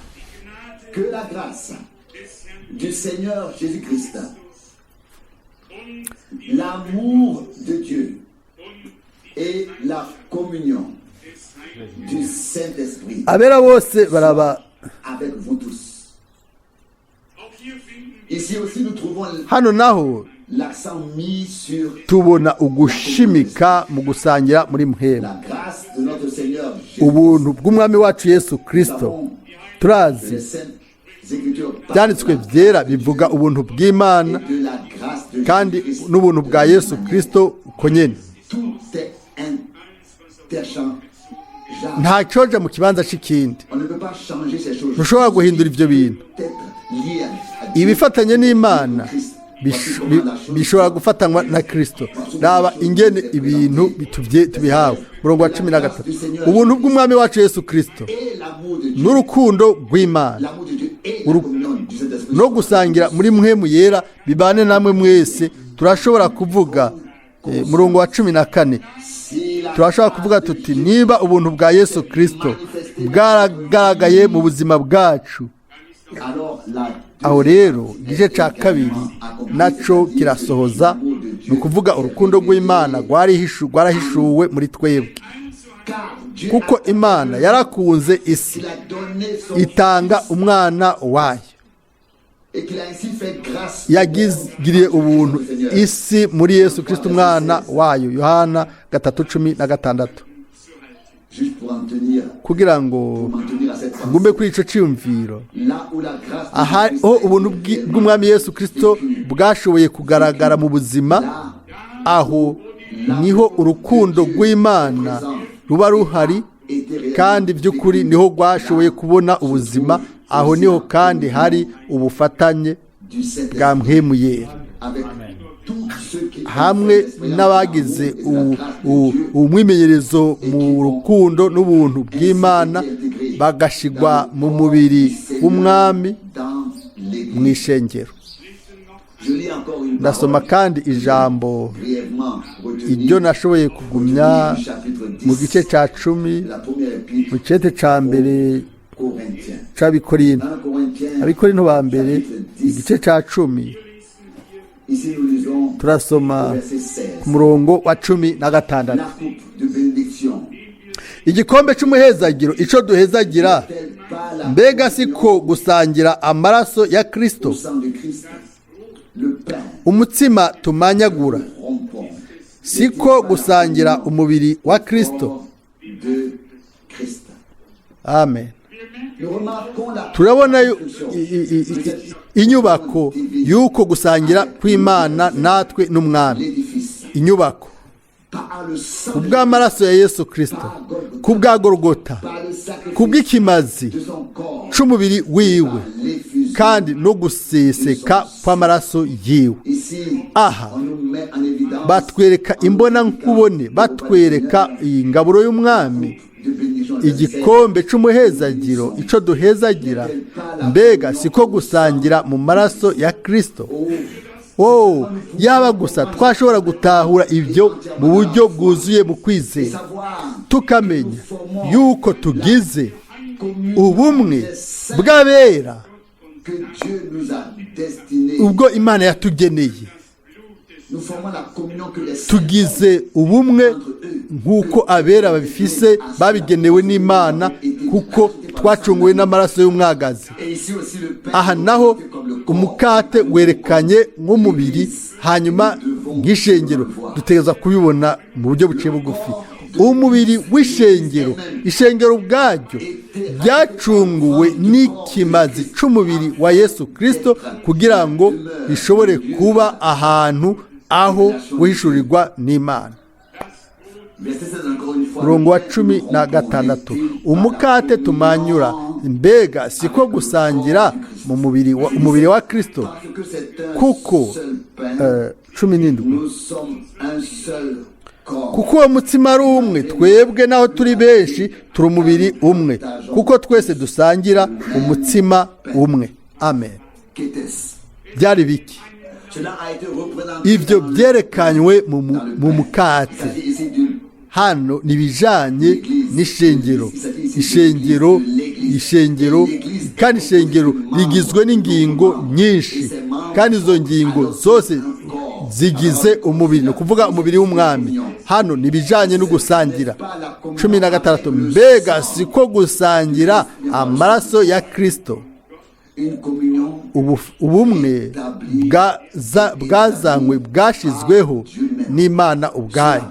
Que la grâce du Seigneur Jésus-Christ, l'amour de Dieu et la communion du Saint-Esprit Abera bose baraba avec vous tous. Auch hier finden wir Ici aussi, nous trouvons Hano naho l'accent mis sur tubona ugushimika mu gusangira muri mpwemu. la grâce de notre Seigneur Jésus. Ubuntu bw'Umwami wacu Yesu Kirisito. Turazi Les Saintes Écritures parlent Byanditswe byera bivuga ubuntu bw'Imana de la grâce de kandi Jésus-Christ. n'ubuntu bwa Yesu Kirisito uko nyene. Tout est interchangeable. Nta cyoja mu kibanza c'ikindi. On ne peut pas changer ces choses. Ntushobora guhindura ibyo bintu. Être lié à Dieu. Ibifatanye n'Imana bishobora gufatanywa na Kirisito. Raba ingene ibintu tubihawe. Murongo wa 13: ubuntu bw'Umwami wacu Yesu Kirisito Et l'amour de Dieu. n'urukundo rw'Imana L'amour de Dieu et la communion du Saint-Esprit. no gusangira muri mpwemu yera bibane namwe mwese. Turashobora kuvuga, murongo wa 14, Si la turashobora kuvuga tuti: niba ubuntu bwa Yesu Kirisito bwaragaragaye mu buzima bwacu, alors la aho rero igice cya kabiri naco kirasohoza, ni ukuvuga urukundo rw'Imana rwarahishuwe muri twebwe, car Dieu kuko Imana yarakunze isi qu'il a donné son itanga umwana wayo, et qu'il a ainsi fait grâce yagiriye ubuntu isi muri Yesu Kirisito umwana wayo. Yohana 3:16. Juste pour en tenir Kugira ngo m'en tenir à cette pensée. ngume kuri ico ciyumviro, Là où la grâce de aho ubuntu bw'Umwami Yesu Kirisito bwashoboye kugaragara mu buzima, aho niho urukundo rw'Imana ruba ruhari kandi by'ukuri niho rwashoboye kubona ubuzima. Aho niho kandi hari ubufatanye du Saint-Esprit bwa mpwemu yera avec tous ceux qui hamwe n'abagize umwimenyerezo mu rukundo n'ubuntu bw'Imana, bagashigwa mu mubiri w'Umwami dans l'église. Mu ishengero. Je lis encore une Ndasoma parole kandi ijambo brièvement retenue iryo nashoboye kugumya du chapitre 10 mu gice cya 10, de la première épître mu cete cya mbere Corinthiens. c'Abikorinto. 1 Corinthiens, Abikorinto ba mbere, igice cya 10, ici nous lisons turasoma au verset 16. ku murongo wa 16. La coupe de bénédiction Igikombe c'umuhezagiro ico duhezagira, n'est-elle pas la mbega si ko gusangira amaraso ya Kristo? au sang de Christ, le pain Umutsima tumanyagura, rompons siko gusangira umubiri wa Kristo? corps de Christ. Amen. Nous remarquons la Turabona inyubako y'uko gusangira kw'Imana natwe n'Umwami, l'édifice inyubako par le sang ku de bw'amaraso ya Yesu Kristo, ku bwa Gorogota, par le sacrifice ku bw'ikimazi de son corps, c'umubiri wiwe, par l'effusion. kandi no guseseka kw'amaraso yiwe. Ici, Aha on nous met en évidence batwereka imbona nkubone, batwereka iyi ngaburo y'Umwami, de bénédiction igikombe c'umuhezagiro ico duhezagira, mbega siko gusangira mu maraso ya Kristo? Au Oh, yaba gusa twashobora gutahura ibyo mu buryo bwuzuye mu kwizera, tukamenya yuko tugize ubumwe bw'abera ubwo Imana yatugeneye. Tugize ubumwe nk'uko abera babifise, babigenewe n'Imana, kuko twacunguwe n'amaraso y'umwagazi. Aha naho umukate werekanye nk'umubiri, hanyuma nk'ishengero dutegereza kubibona mu buryo buciye bugufi. Umubiri w'ishengero, ishengero ubwaryo ryacunguwe n'ikimazi c'umubiri wa Yesu Kristo, kugira ngo rishobore kuba ahantu aho guhishurirwa n'Imana. Umurongo wa 16: umukate tumanyura, mbega siko gusangira mu mubiri wa, umubiri wa Kristo? Kuko 17: kuko uwo mutsima ari umwe, twebwe naho turi benshi turi umubiri umwe, kuko twese dusangira umutsima umwe. Amen. Byari biki? Ibyo byerekanywe mu mukate. Hano ni ibijyanye n'ishengero, ishengero, ishengero. Kandi ishengero rigizwe n'ingingo nyinshi, kandi izo ngingo zose zigize umubiri, ni ukuvuga umubiri w'Umwami. Hano ni ibijyanye no gusangira. 16: mbega siko gusangira amaraso ya Kristo? Ubumwe bwazanywe, bwashyizweho n'Imana ubwayo,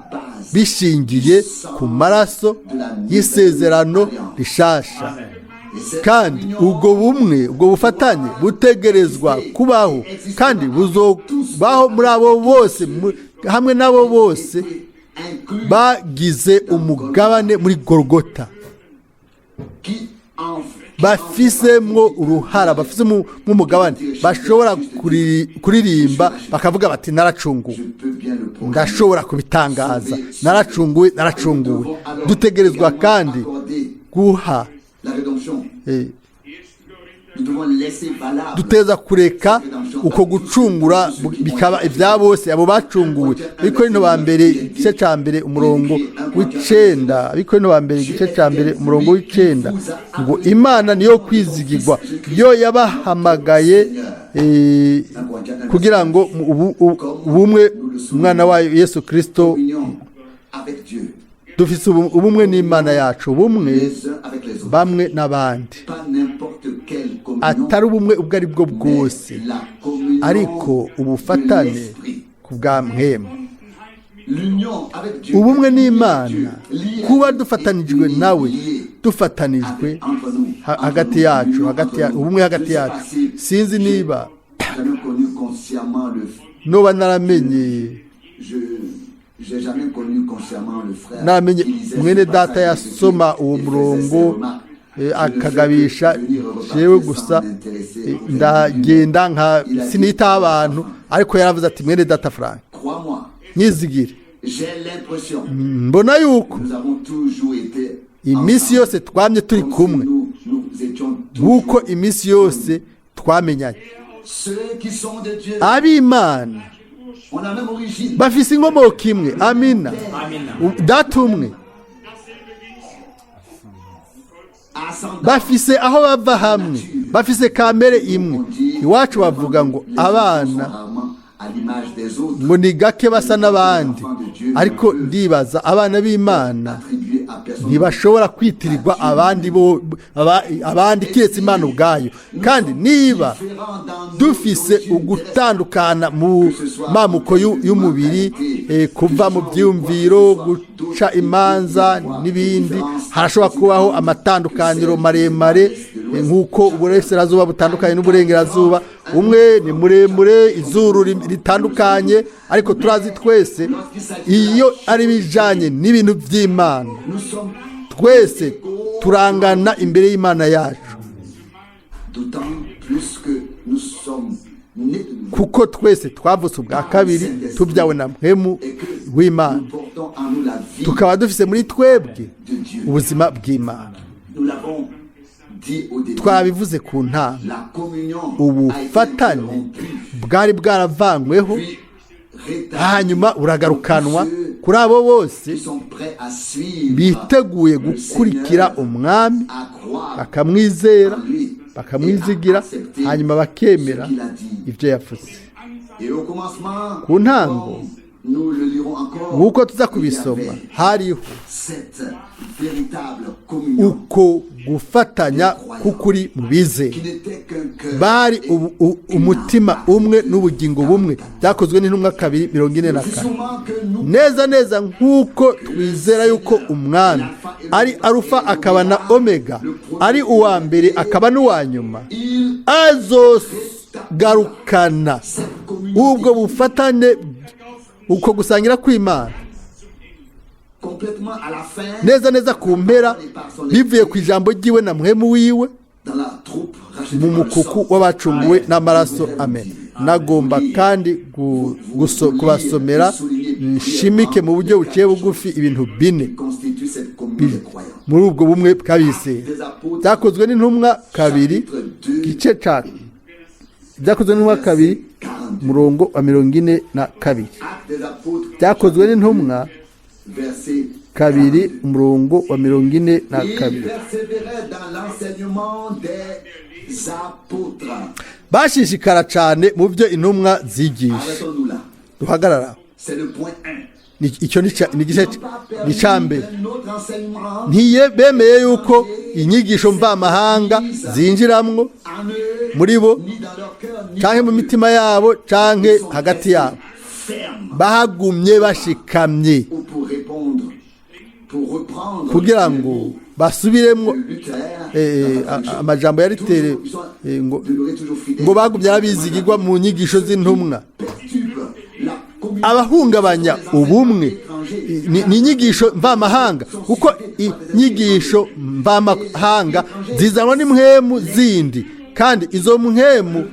bishingiye ku maraso y'isezerano rishasha. Kandi ubwo bumwe, ubwo bufatanye butegerezwa kubaho, kandi buzobaho muri abo bose, hamwe n'abo bose bagize umugabane muri Gorogota, bafisemwo uruhara, bafisemo nk'umugabane, bashobora kuririmba bakavuga bati: "Naracunguwe, ndashobora kubitangaza, naracunguwe, naracunguwe." Dutegerezwa kandi guha, duteza kureka uko gucungura bikaba ibya bose abo bacunguwe. Abikorinto ba mbere igice cya 1 umurongo w'9, Abikorinto ba mbere igice cya 1 umurongo w'9 ngo: "Imana niyo kwizigirwa, yo yabahamagaye kugira ngo ubumwe umwana wayo Yesu Kirisito." Dufise ubumwe n'Imana yacu, ubumwe bamwe n'abandi, atari ubumwe ubwo ari bwo bwose, ariko ubufatane ku bwa mpwemu, ubumwe n'Imana, kuba dufatanijwe nawe, dufatanijwe hagati yacu, hagati ya ubumwe hagati yacu. Sinzi niba noba naramenye mwene data yasoma uwo murongo akagabisha jewe gusa, ndagenda nka sinitaho abantu. Ariko yaravuze ati: "Mwene data Frank, nyizigire, mbona yuko iminsi yose twamye turi kumwe, nk'uko iminsi yose twamenyanye." Ab'Imana bafise inkomoko imwe, amina, data umwe, bafise aho bava hamwe, bafise kamere imwe. Iwacu bavuga ngo abana ngo ni gake basa n'abandi, ariko ndibaza abana b'Imana ntibashobora kwitirirwa abandi bo abandi kiretse Imana ubwayo. Kandi niba dufise ugutandukana mu mamuko y'umubiri, kuva mu byiyumviro, guca imanza n'ibindi, harashobora kubaho amatandukaniro maremare, nk'uko uburasirazuba butandukanye n'uburengerazuba. Umwe ni muremure, izuru ritandukanye, ariko turazi twese iyo ari ibijyanye n'ibintu by'Imana, twese turangana imbere y'Imana yacu, kuko twese twavutse ubwa kabiri, tubyawe na mpwemu w'Imana, tukaba dufise muri twebwe ubuzima bw'Imana. dit au début, Twabivuze ku ntango, la communion a été ubufatane interrompue, bwari bwaravanyweho, puis rétablie hanyuma buragarukanwa pour ceux kuri abo bose qui sont prêts à suivre biteguye le gukurikira Seigneur, Umwami, à croire bakamwizera, en lui bakamwizigira, et à accepter hanyuma bakemera ce qu'il a dit. Ibyo yavuze. Et au commencement, Ku ntango, comme nous le lirons encore, nk'uko tuza il y kubisoma, avait hariho cette véritable communion uko gufatanya k'ukuri mu bizera. Qui n'était qu'un cœur Bari et une umutima âme. Umwe n'ubugingo bumwe. Byakozwe n'Intumwa 2:44. Sûrement que nous Neza neza nk'uko twizera yuko Umwami ari Arufa akaba na Omega, ari uwa mbere akaba n'uwa nyuma, il azogarukana cette communion ubwo bufatane, uko gusangira kw'Imana complètement à la fin neza neza ku mpera, bivuye ku ijambo ry'iwe na Mpwemu wiwe, dans la troupe rachetée mu par le mukuku sang. w'abacunguwe n'amaraso. Amen. Nagomba kandi kubasomera, nshimike mu buryo buciye bugufi ibintu bine Constitue cette communion des croyants. muri ubwo bumwe bw'abizera. Byakozwe n'Intumwa 2, gice ca Byakozwe n'Intumwa 2, umurongo wa 42. Actes des Apôtres, Byakozwe n'Intumwa verset 2, 42. umurongo wa mirongo ine na Il kabiri. persévérait dans l'enseignement des apôtres. Bashishikara cyane mu byo intumwa zigisha. Arrêtons-nous là. Duhagarara. C'est le point 1. Icyo ni igice ni icya mbere. Un autre enseignement Ntiye bemeye yuko inyigisho mvamahanga zinjiramwo en eux, muri bo, ni dans leur cœur, ni canke mu en eux. mitima yabo, canke Ils sont hagati restés yabo. fermes Bahagumye bashikamye ou pour répondre, pour reprendre kugira ngo basubiremwo Luther, amajambo ya Luteri, ngo ngo bagumye arabizigirwa mu nyigisho z'intumwa. Abahungabanya ubumwe ni inyigisho mvamahanga, kuko inyigisho mvamahanga zizanwa n'impwemu zindi, kandi izo mpwemu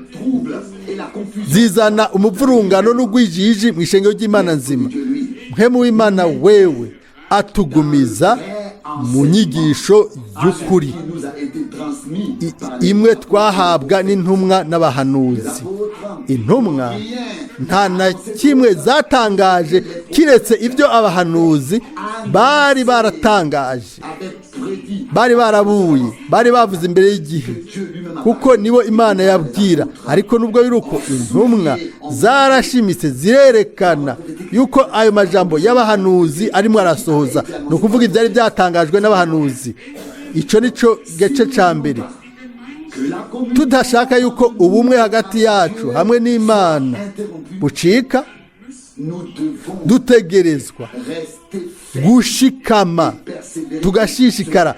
zizana umuvurungano n'ugwijiji mu ishengero ry'Imana nzima. Mpwemu w'Imana wewe atugumiza mu nyigisho y'ukuri imwe twahabwa n'intumwa n'abahanuzi. Intumwa nta na kimwe zatangaje kiretse ibyo abahanuzi bari baratangaje, bari barabuye, bari bavuze imbere y'igihe, kuko nibo Imana yabwira. Ariko nubwo biri uko, intumwa zarashimitse zirerekana yuko ayo majambo y'abahanuzi arimo arasohoza, ni ukuvuga ibyari byatangajwe n'abahanuzi. Icyo ni cyo gice cya mbere. Tudashaka yuko ubumwe hagati yacu hamwe n'Imana bucika, dutegerezwa gushikama, tugashishikara,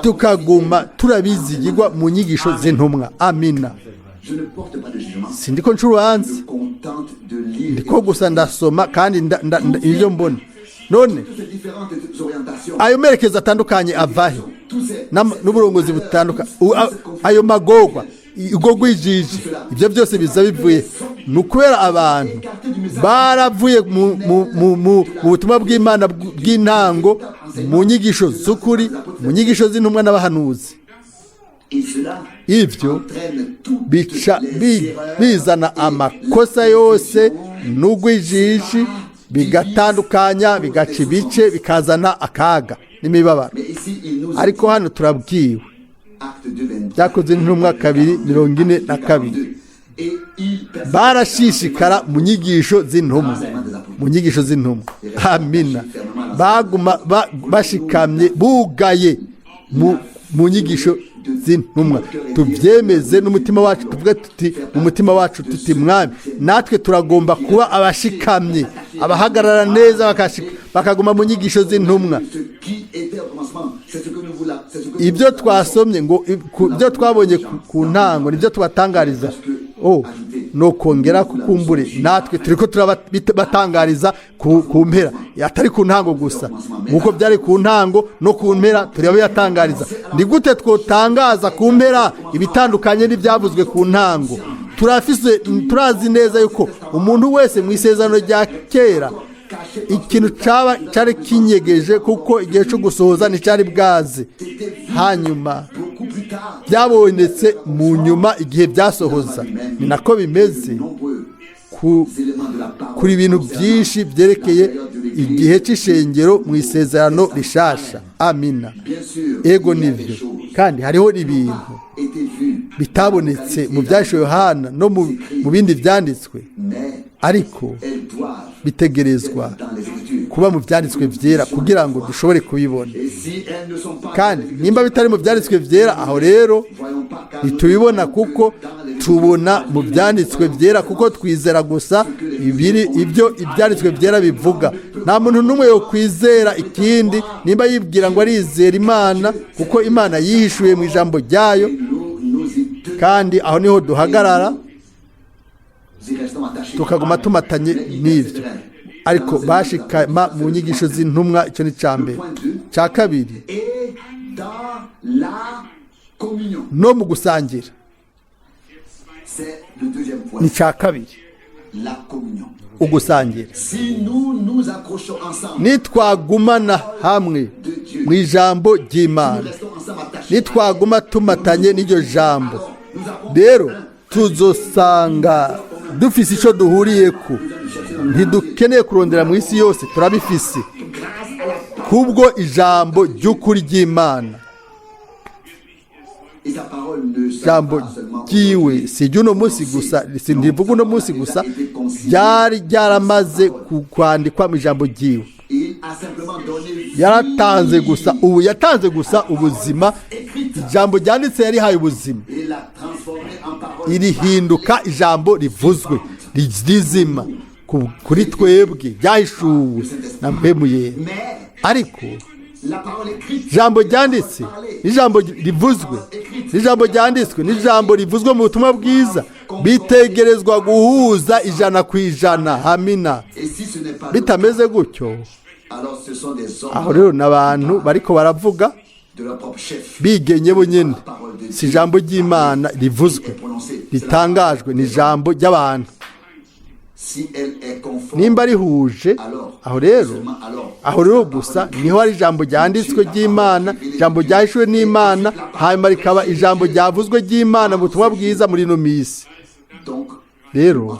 tukaguma turabizigirwa mu nyigisho z'intumwa. Amina. Sindiko nca urubanza, ndiko gusa ndasoma kandi ibyo mbona. None ayo merekezo atandukanye avahe, n'uburongozi butandukanye, ayo magorwa, ubwo gwijiji, ibyo byose biza bivuye? Ni ukubera abantu baravuye mu butumwa bw'Imana bw'intango, mu nyigisho z'ukuri, mu nyigisho z'intumwa n'abahanuzi. Ibyo bica bizana amakosa yose n'ugwijiji, bigatandukanya, bigaca ibice, bikazana akaga n'imibabaro. Ariko hano turabwiwe, Byakozwe n'Intumwa 2:42, barashishikara mu nyigisho z'intumwa, mu nyigisho z'intumwa. Amina. Baguma bashikamye, bugaye mu nyigisho z'intumwa. Tubyemeze n'umutima wacu, tuvuge tuti mu mutima wacu tuti: "Mwami, natwe turagomba kuba abashikamye, abahagarara neza, bakaguma mu nyigisho z'intumwa." Ibyo twasomye ngo ibyo twabonye ku ntango nibyo tubatangariza. Oh, no kongera kukumbure natwe turi ko turabatangariza ku mpera, atari ku ntango gusa. Nk'uko byari ku ntango, no ku mpera turabibatangariza. Ni gute twotangaza ku mpera ibitandukanye n'ibyavuzwe ku ntango? Turafise, turazi neza yuko umuntu wese mu Isezerano rya Kera Ikintu caba cyari kinyegeje kuko igihe cyo gusohoza nticyari bwaze. Hanyuma byabonetse mu nyuma igihe byasohoza. Ni nako bimeze kuri ibintu byinshi byerekeye igihe cy'ishengero mu isezerano rishasha. Amina. Ego nibyo. Kandi hariho ibintu bitabonetse mu byashiwe Yohana no mu bindi byanditswe, ariko bitegerezwa kuba mu byanditswe byera kugira ngo dushobore kubibona. Kandi nimba bitari mu byanditswe byera, aho rero ntitubibona, kuko tubona mu byanditswe byera kuko twizera gusa ibiri ibyo ibyanditswe byera bivuga. Nta muntu n'umwe yo kwizera ikindi nimba yibwira ngo arizera Imana, kuko Imana yihishuye mu ijambo ryayo, kandi aho niho duhagarara tukaguma tumatanye n'ibyo. Ariko bashikama mu nyigisho z'intumwa, icyo ni icya mbere. Cya kabiri, no mu gusangira, ni icya kabiri, ugusangira. Nitwagumana hamwe mu ijambo ry'Imana, nitwaguma tumatanye n'iryo jambo, rero tuzosanga dufise icyo duhuriye ku. Ntidukeneye kurondera mu isi yose, turabifise kubwo ijambo ry'ukuri ry'Imana. Ijambo ryiwe si iry'uno munsi gusa, si ntivuga uno munsi gusa, ryari ryaramaze kwandikwa mu ijambo ryiwe. Yaratanze gusa ubu, yatanze gusa ubuzima. Ijambo ryanditse yarihaye ubuzima, irihinduka ijambo rivuzwe rizima kuri twebwe, ryahishuwe na mpemu yera. Ariko ijambo ryanditse n'ijambo rivuzwe, n'ijambo ryanditswe n'ijambo rivuzwe mu butumwa bwiza bitegerezwa guhuza 100%. Hamina. Bitameze gutyo, aho rero n'abantu bariko baravuga bigenye bo nyine. Si ijambo ry'Imana rivuzwe ritangajwe, ni ijambo ry'abantu. Nimba rihuje, aho rero gusa niho hari ijambo ryanditswe ry'Imana, ijambo ryahishuwe n'Imana, hanyuma rikaba ijambo ryavuzwe ry'Imana mu butumwa bwiza muri ino minsi. Rero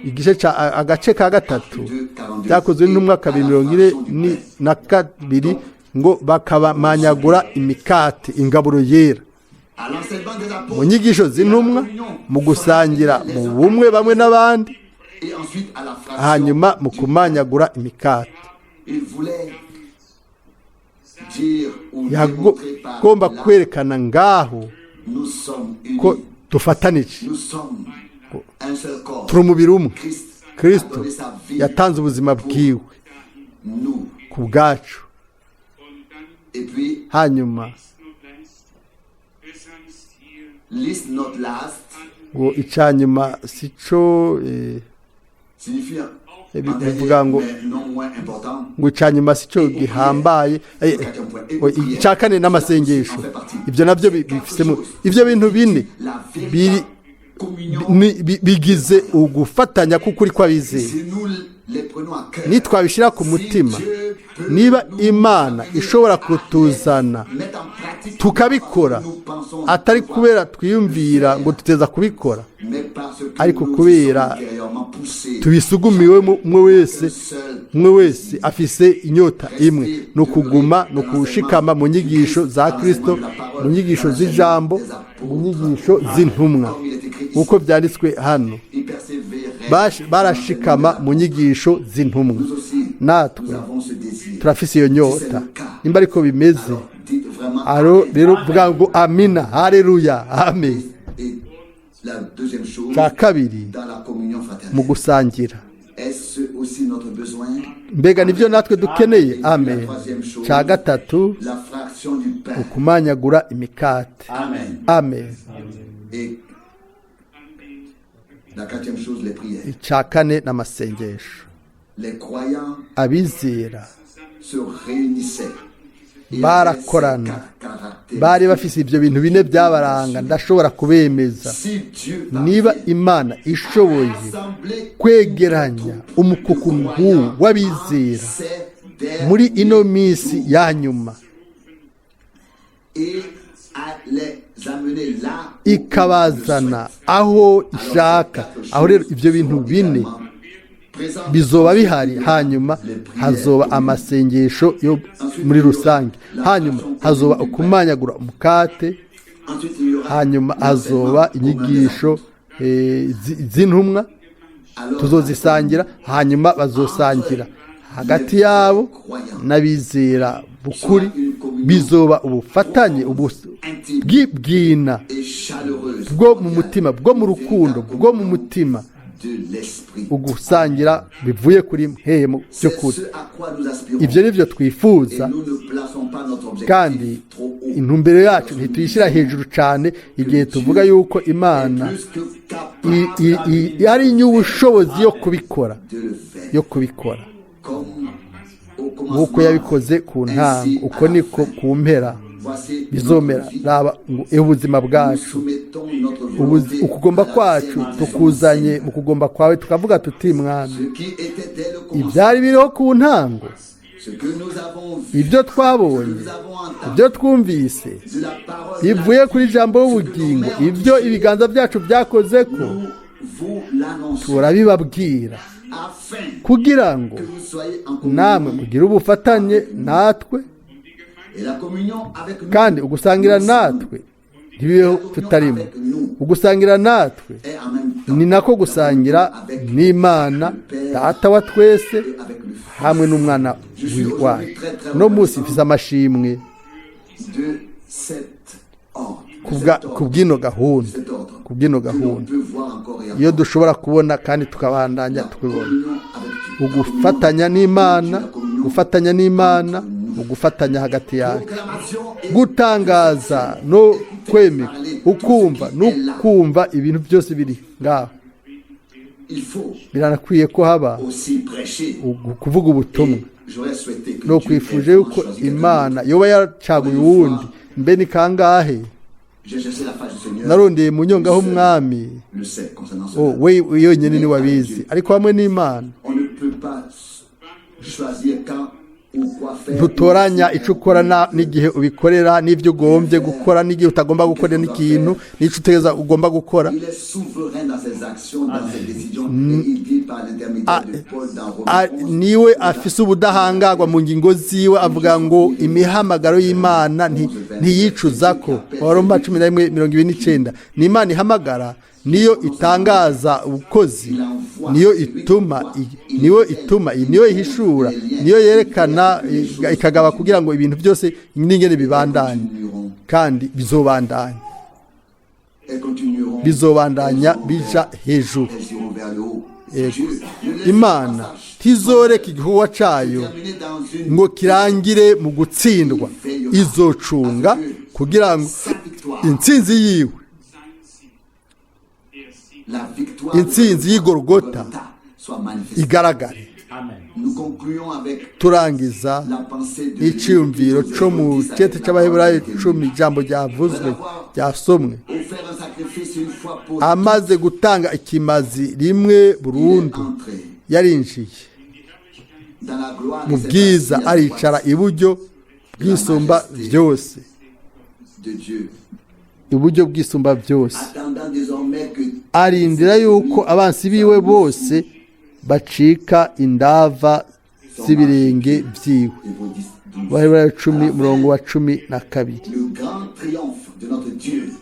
igice ca agace ka gatatu, byakozwe n'intumwa 2:42, ngo bakabamanyagura imikate, ingaburo yera, mu nyigisho z'intumwa, mu gusangira mu bumwe bamwe n'abandi, hanyuma mu kumanyagura imikate. Yagomba kwerekana ngaho ko dufatanije, turi umubiri umwe. Kristo yatanze ubuzima bwiwe ku bwacu. Hanyuma ngo icyanyuma si cyo bivuga ngo icanyuma si cyo gihambaye. Icya kane n'amasengesho, ibyo nabyo bifisemo. Ibyo bintu bine bigize ugufatanya k'ukuri kw'abizeye. Nitwabishyira ku mutima, niba Imana ishobora kutuzana tukabikora, atari kubera twiyumvira ngo duteza kubikora, ariko kubera tubisugumiwe, umwe wese afise inyota imwe, ni ukuguma, ni ukushikama mu nyigisho za Kristo, mu nyigisho z'ijambo, mu nyigisho z'intumwa, nk'uko byanditswe hano. Barashikama mu nyigisho z'intumwa. Natwe turafise iyo nyota. Nimba ariko bimeze, rero vuga ngo amina, haleluya, amen. Cya kabiri, mu gusangira, mbega nibyo natwe dukeneye? Amen. Cya gatatu, ukumanyagura imikate. Amen. Icya kane n'amasengesho. Abizera barakorana. Bari bafise ibyo bintu bine byabaranga. Ndashobora kubemeza, Si Dieu niba Imana ishoboye kwegeranya umukuku nk'uwu w'abizera muri ino minsi ya nyuma, et à les amener là où ikabazana aho ishaka, aho rero ibyo bintu bine présent bizoba bihari. Hanyuma hazoba amasengesho yo muri rusange, hanyuma hazoba ukumanyagura umukate, Ensuite, il y aura hanyuma hazoba inyigisho z'intumwa alors tuzozisangira, hanyuma bazosangira hagati yabo n'abizera bukuri. Bizoba ubufatanye bw'ibwina et chaleureuse bwo mu mutima, bwo mu rukundo, bwo mu mutima, de l'esprit. Ugusangira bivuye kuri mpemu C'est by'ukuri. ce à quoi nous aspirons. Ibyo ni byo twifuza. Et nous ne plaçons pas notre objectif Kandi trop haut. intumbero yacu ntituyishyira hejuru cyane igihe tuvuga yuko Imana Plus que capable ari ny'ubushobozi yo kubikora, de le faire. yo kubikora Comme au nk'uko commencement, yabikoze ku ntango, ainsi uko à la niko fin. ku mpera Voici bizomera. notre vie. Raba ngo ubuzima Nous bwacu, soumettons notre volonté ukugomba à la kwacu sainte tukuzanye mu kugomba kwawe, tukavuga tuti: "Mwami, Ce qui était dès le commencement, ibyari biriho ku ntango, ce que nous avons vu, ibyo ce twabonye, que nous avons entendu ibyo twumvise de la parole de la bivuye kuri ijambo y'ubugingo, ibyo ibiganza byacu byakoze ko, nous vous l'annonçons, turabibabwira, afin kugira ngo que vous soyez en namwe communion mugire ubufatanye natwe, et la communion avec nous kandi ugusangira natwe ntibibeho tutarimo. Ugusangira natwe est en même temps ni nako gusangira n'Imana Data wa twese et avec le Fils. hamwe n'Umwana wayo." No munsi mfise amashimwe De cet ordre, ku bw'ino gahunda, cet ordre ku bw'ino que l'on gahunda peut voir encore et iyo encore. dushobora kubona kandi tukabandanya La tukibona. communion avec Dieu, la Ugufatanya communion n'Imana, avec Dieu, la communion gufatanya n'Imana, ugufatanya hagati yacu, proclamation et gutangaza no kwemera, ukumva no kumva ibintu byose biri ngaho. Il faut Biranakwiye ko haba aussi prêcher. Kuvuga ubutumwa. Et j'aurais souhaité que No Dieu kwifuje ait yuko vraiment choisi quelqu'un Imana yoba yaracaguye uwundi. Mbe ni kangahe d'autre. J'ai cherché la face du Seigneur. narondeye mu nyonga h'Umwami. Le sait concernant Oh, cela. we yonyine ni wabizi, ariko hamwe n'Imana On ne peut pas choisir quand ou quoi faire. ntutoranya icyo ukora n'igihe ubikorera, n'ibyo ugombye gukora n'igihe utagomba gukora, n'ikintu n'icyo utegereza ugomba gukora. Il est souverain dans ses actions, dans ses décisions, et il dit par l'intermédiaire de Paul dans Romains 11, Niwe afise ubudahangarwa mu ngingo ziwe. Avuga ngo imihamagaro y'Imana ntiyicuza ko Abaroma 11:29. Ni Imana ihamagara, niyo itangaza ubukozi, niyo ituma, niyo ituma, niyo ihishura, niyo yerekana, ikagaba kugira ngo ibintu byose n'ingene bibandanye, continueront, kandi bizobandanya, elles continueront, bizobandanya bija hejuru. elles iront vers le haut. Yego. Dieu ne laisse Imana pas ntizoreka igikorwa cayo terminer dans une ngo kirangire mu gutsindwa. Izocunga kugira ngo sa victoire, intsinzi yiwe, Sein Sieg, der Sieg la victoire intsinzi y'Igorogota de soit manifestée. igaragare. Amen. Nous concluons avec Turangiza la pensée de iciyumviro co mu cete c'Abaheburayo 10, ijambo ryavuzwe, ryasomwe. Offert un sacrifice une fois pour Amaze gutanga ikimazi rimwe il est burundu, entré yarinjiye dans la gloire mu et s'est bwiza, assis à aricara droite iburyo bwisumba byose, de Dieu, iburyo bwisumba byose, attendant désormais que arindira yuko abansi biwe bose bacika indava z'ibirenge byiwe. Hébreux 10, 12. Baheburayo 10, umurongo wa 12. Le grand triomphe de notre Dieu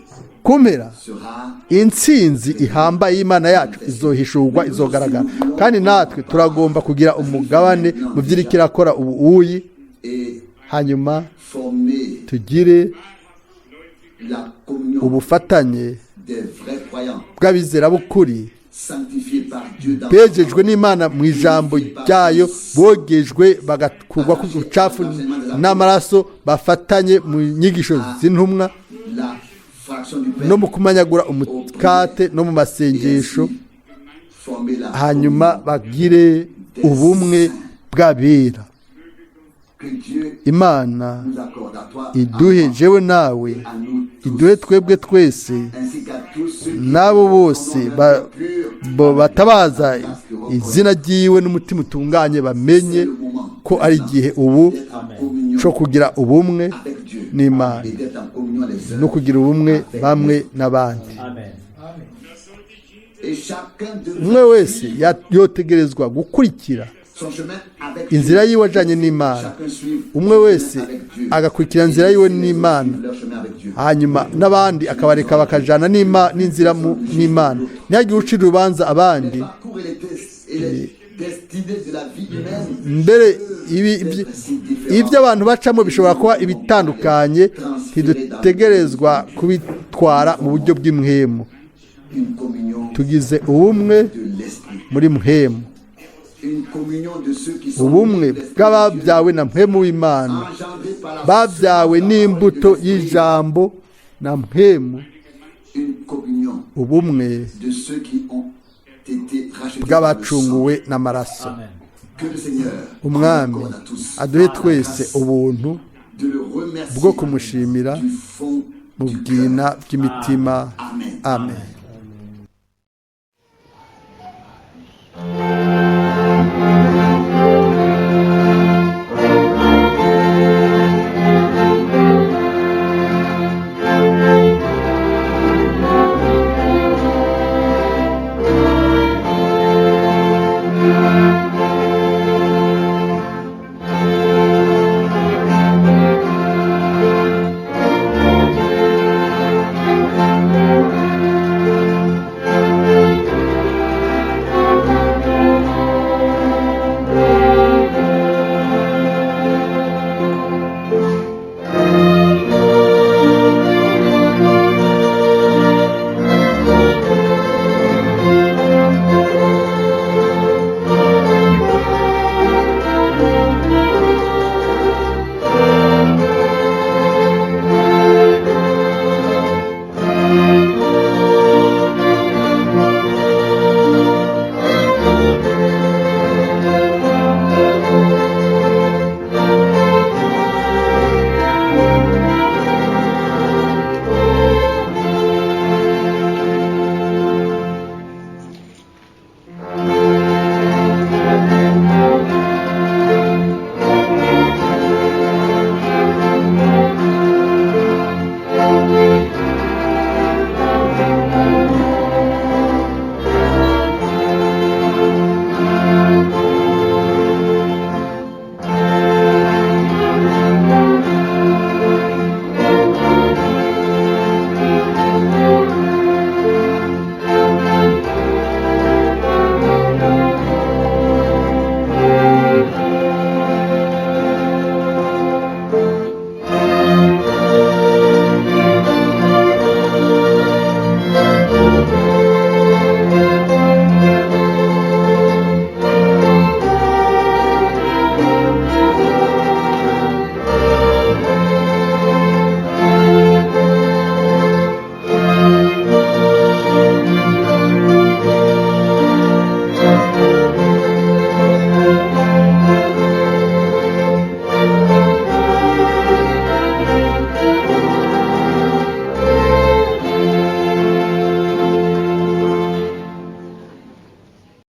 Kumera sera intsinzi ihambaye y'Imana yacu izohishurwa, izogaragara, kandi natwe turagomba kugira umugabane mu by'iriko irakora ubu uyi, et hanyuma former tugire la communion ubufatanye des vrais croyants bw'abizera b'ukuri, sanctifiés par Dieu dans bejejwe n'Imana mu ijambo ryayo, bogejwe bagakurwa ku bucafu n'amaraso, bafatanye mu nyigisho z'intumwa, la fraction du pain no mu kumanyagura umukate, no mu masengesho, former la hanyuma bagire ubumwe bw'abera. Que Dieu Imana nous accorde à toi, à iduhe moi, jewe nawe, à nous tous, iduhe twebwe twese ainsi qu'à tous ceux qui n'abo bose sont dans un cœur pur, bo batabaza izina ryiwe n'umutima utunganye, bamenye ko ari igihe ubu d'être en communion cyo kugira ubumwe avec Dieu n'Imana et d'être en communion les uns no kugira ubumwe bamwe n'abandi. Amen. Et chacun de Umwe wese yotegerezwa gukurikira son chemin avec inzira Dieu. yiwe ajanye n'Imana. Chacun suive Umwe wese avec Dieu. agakurikira inzira yiwe n'Imana, Suivre leur chemin avec Dieu. hanyuma n'abandi akabareka bakajana n'inzira n'Imana, ntihagire ucira urubanza abandi. Les parcours et et les destinées de la vie humaine Mbere ibyo abantu bacamo bishobora kuba ibitandukanye, ntidutegerezwa kubitwara mu buryo bw'impwemu. Une communion Tugize ubumwe de l'esprit, muri mpwemu, une communion de ceux qui sont ubumwe nés de l'esprit de Dieu, bw'ababyawe na mpwemu w'Imana, engendrés par la babyawe semence de la parole n'imbuto de l'esprit, y'ijambo na mpwemu, une communion ubumwe de ceux qui ont été rachetés par le sang. bw'abacunguwe n'amaraso. Amen. Que le Seigneur Umwami accorde à tous aduhe twese ubuntu de le remercier bwo kumushimira du fond mu du bwina cœur. bw'imitima. Amen. Amen.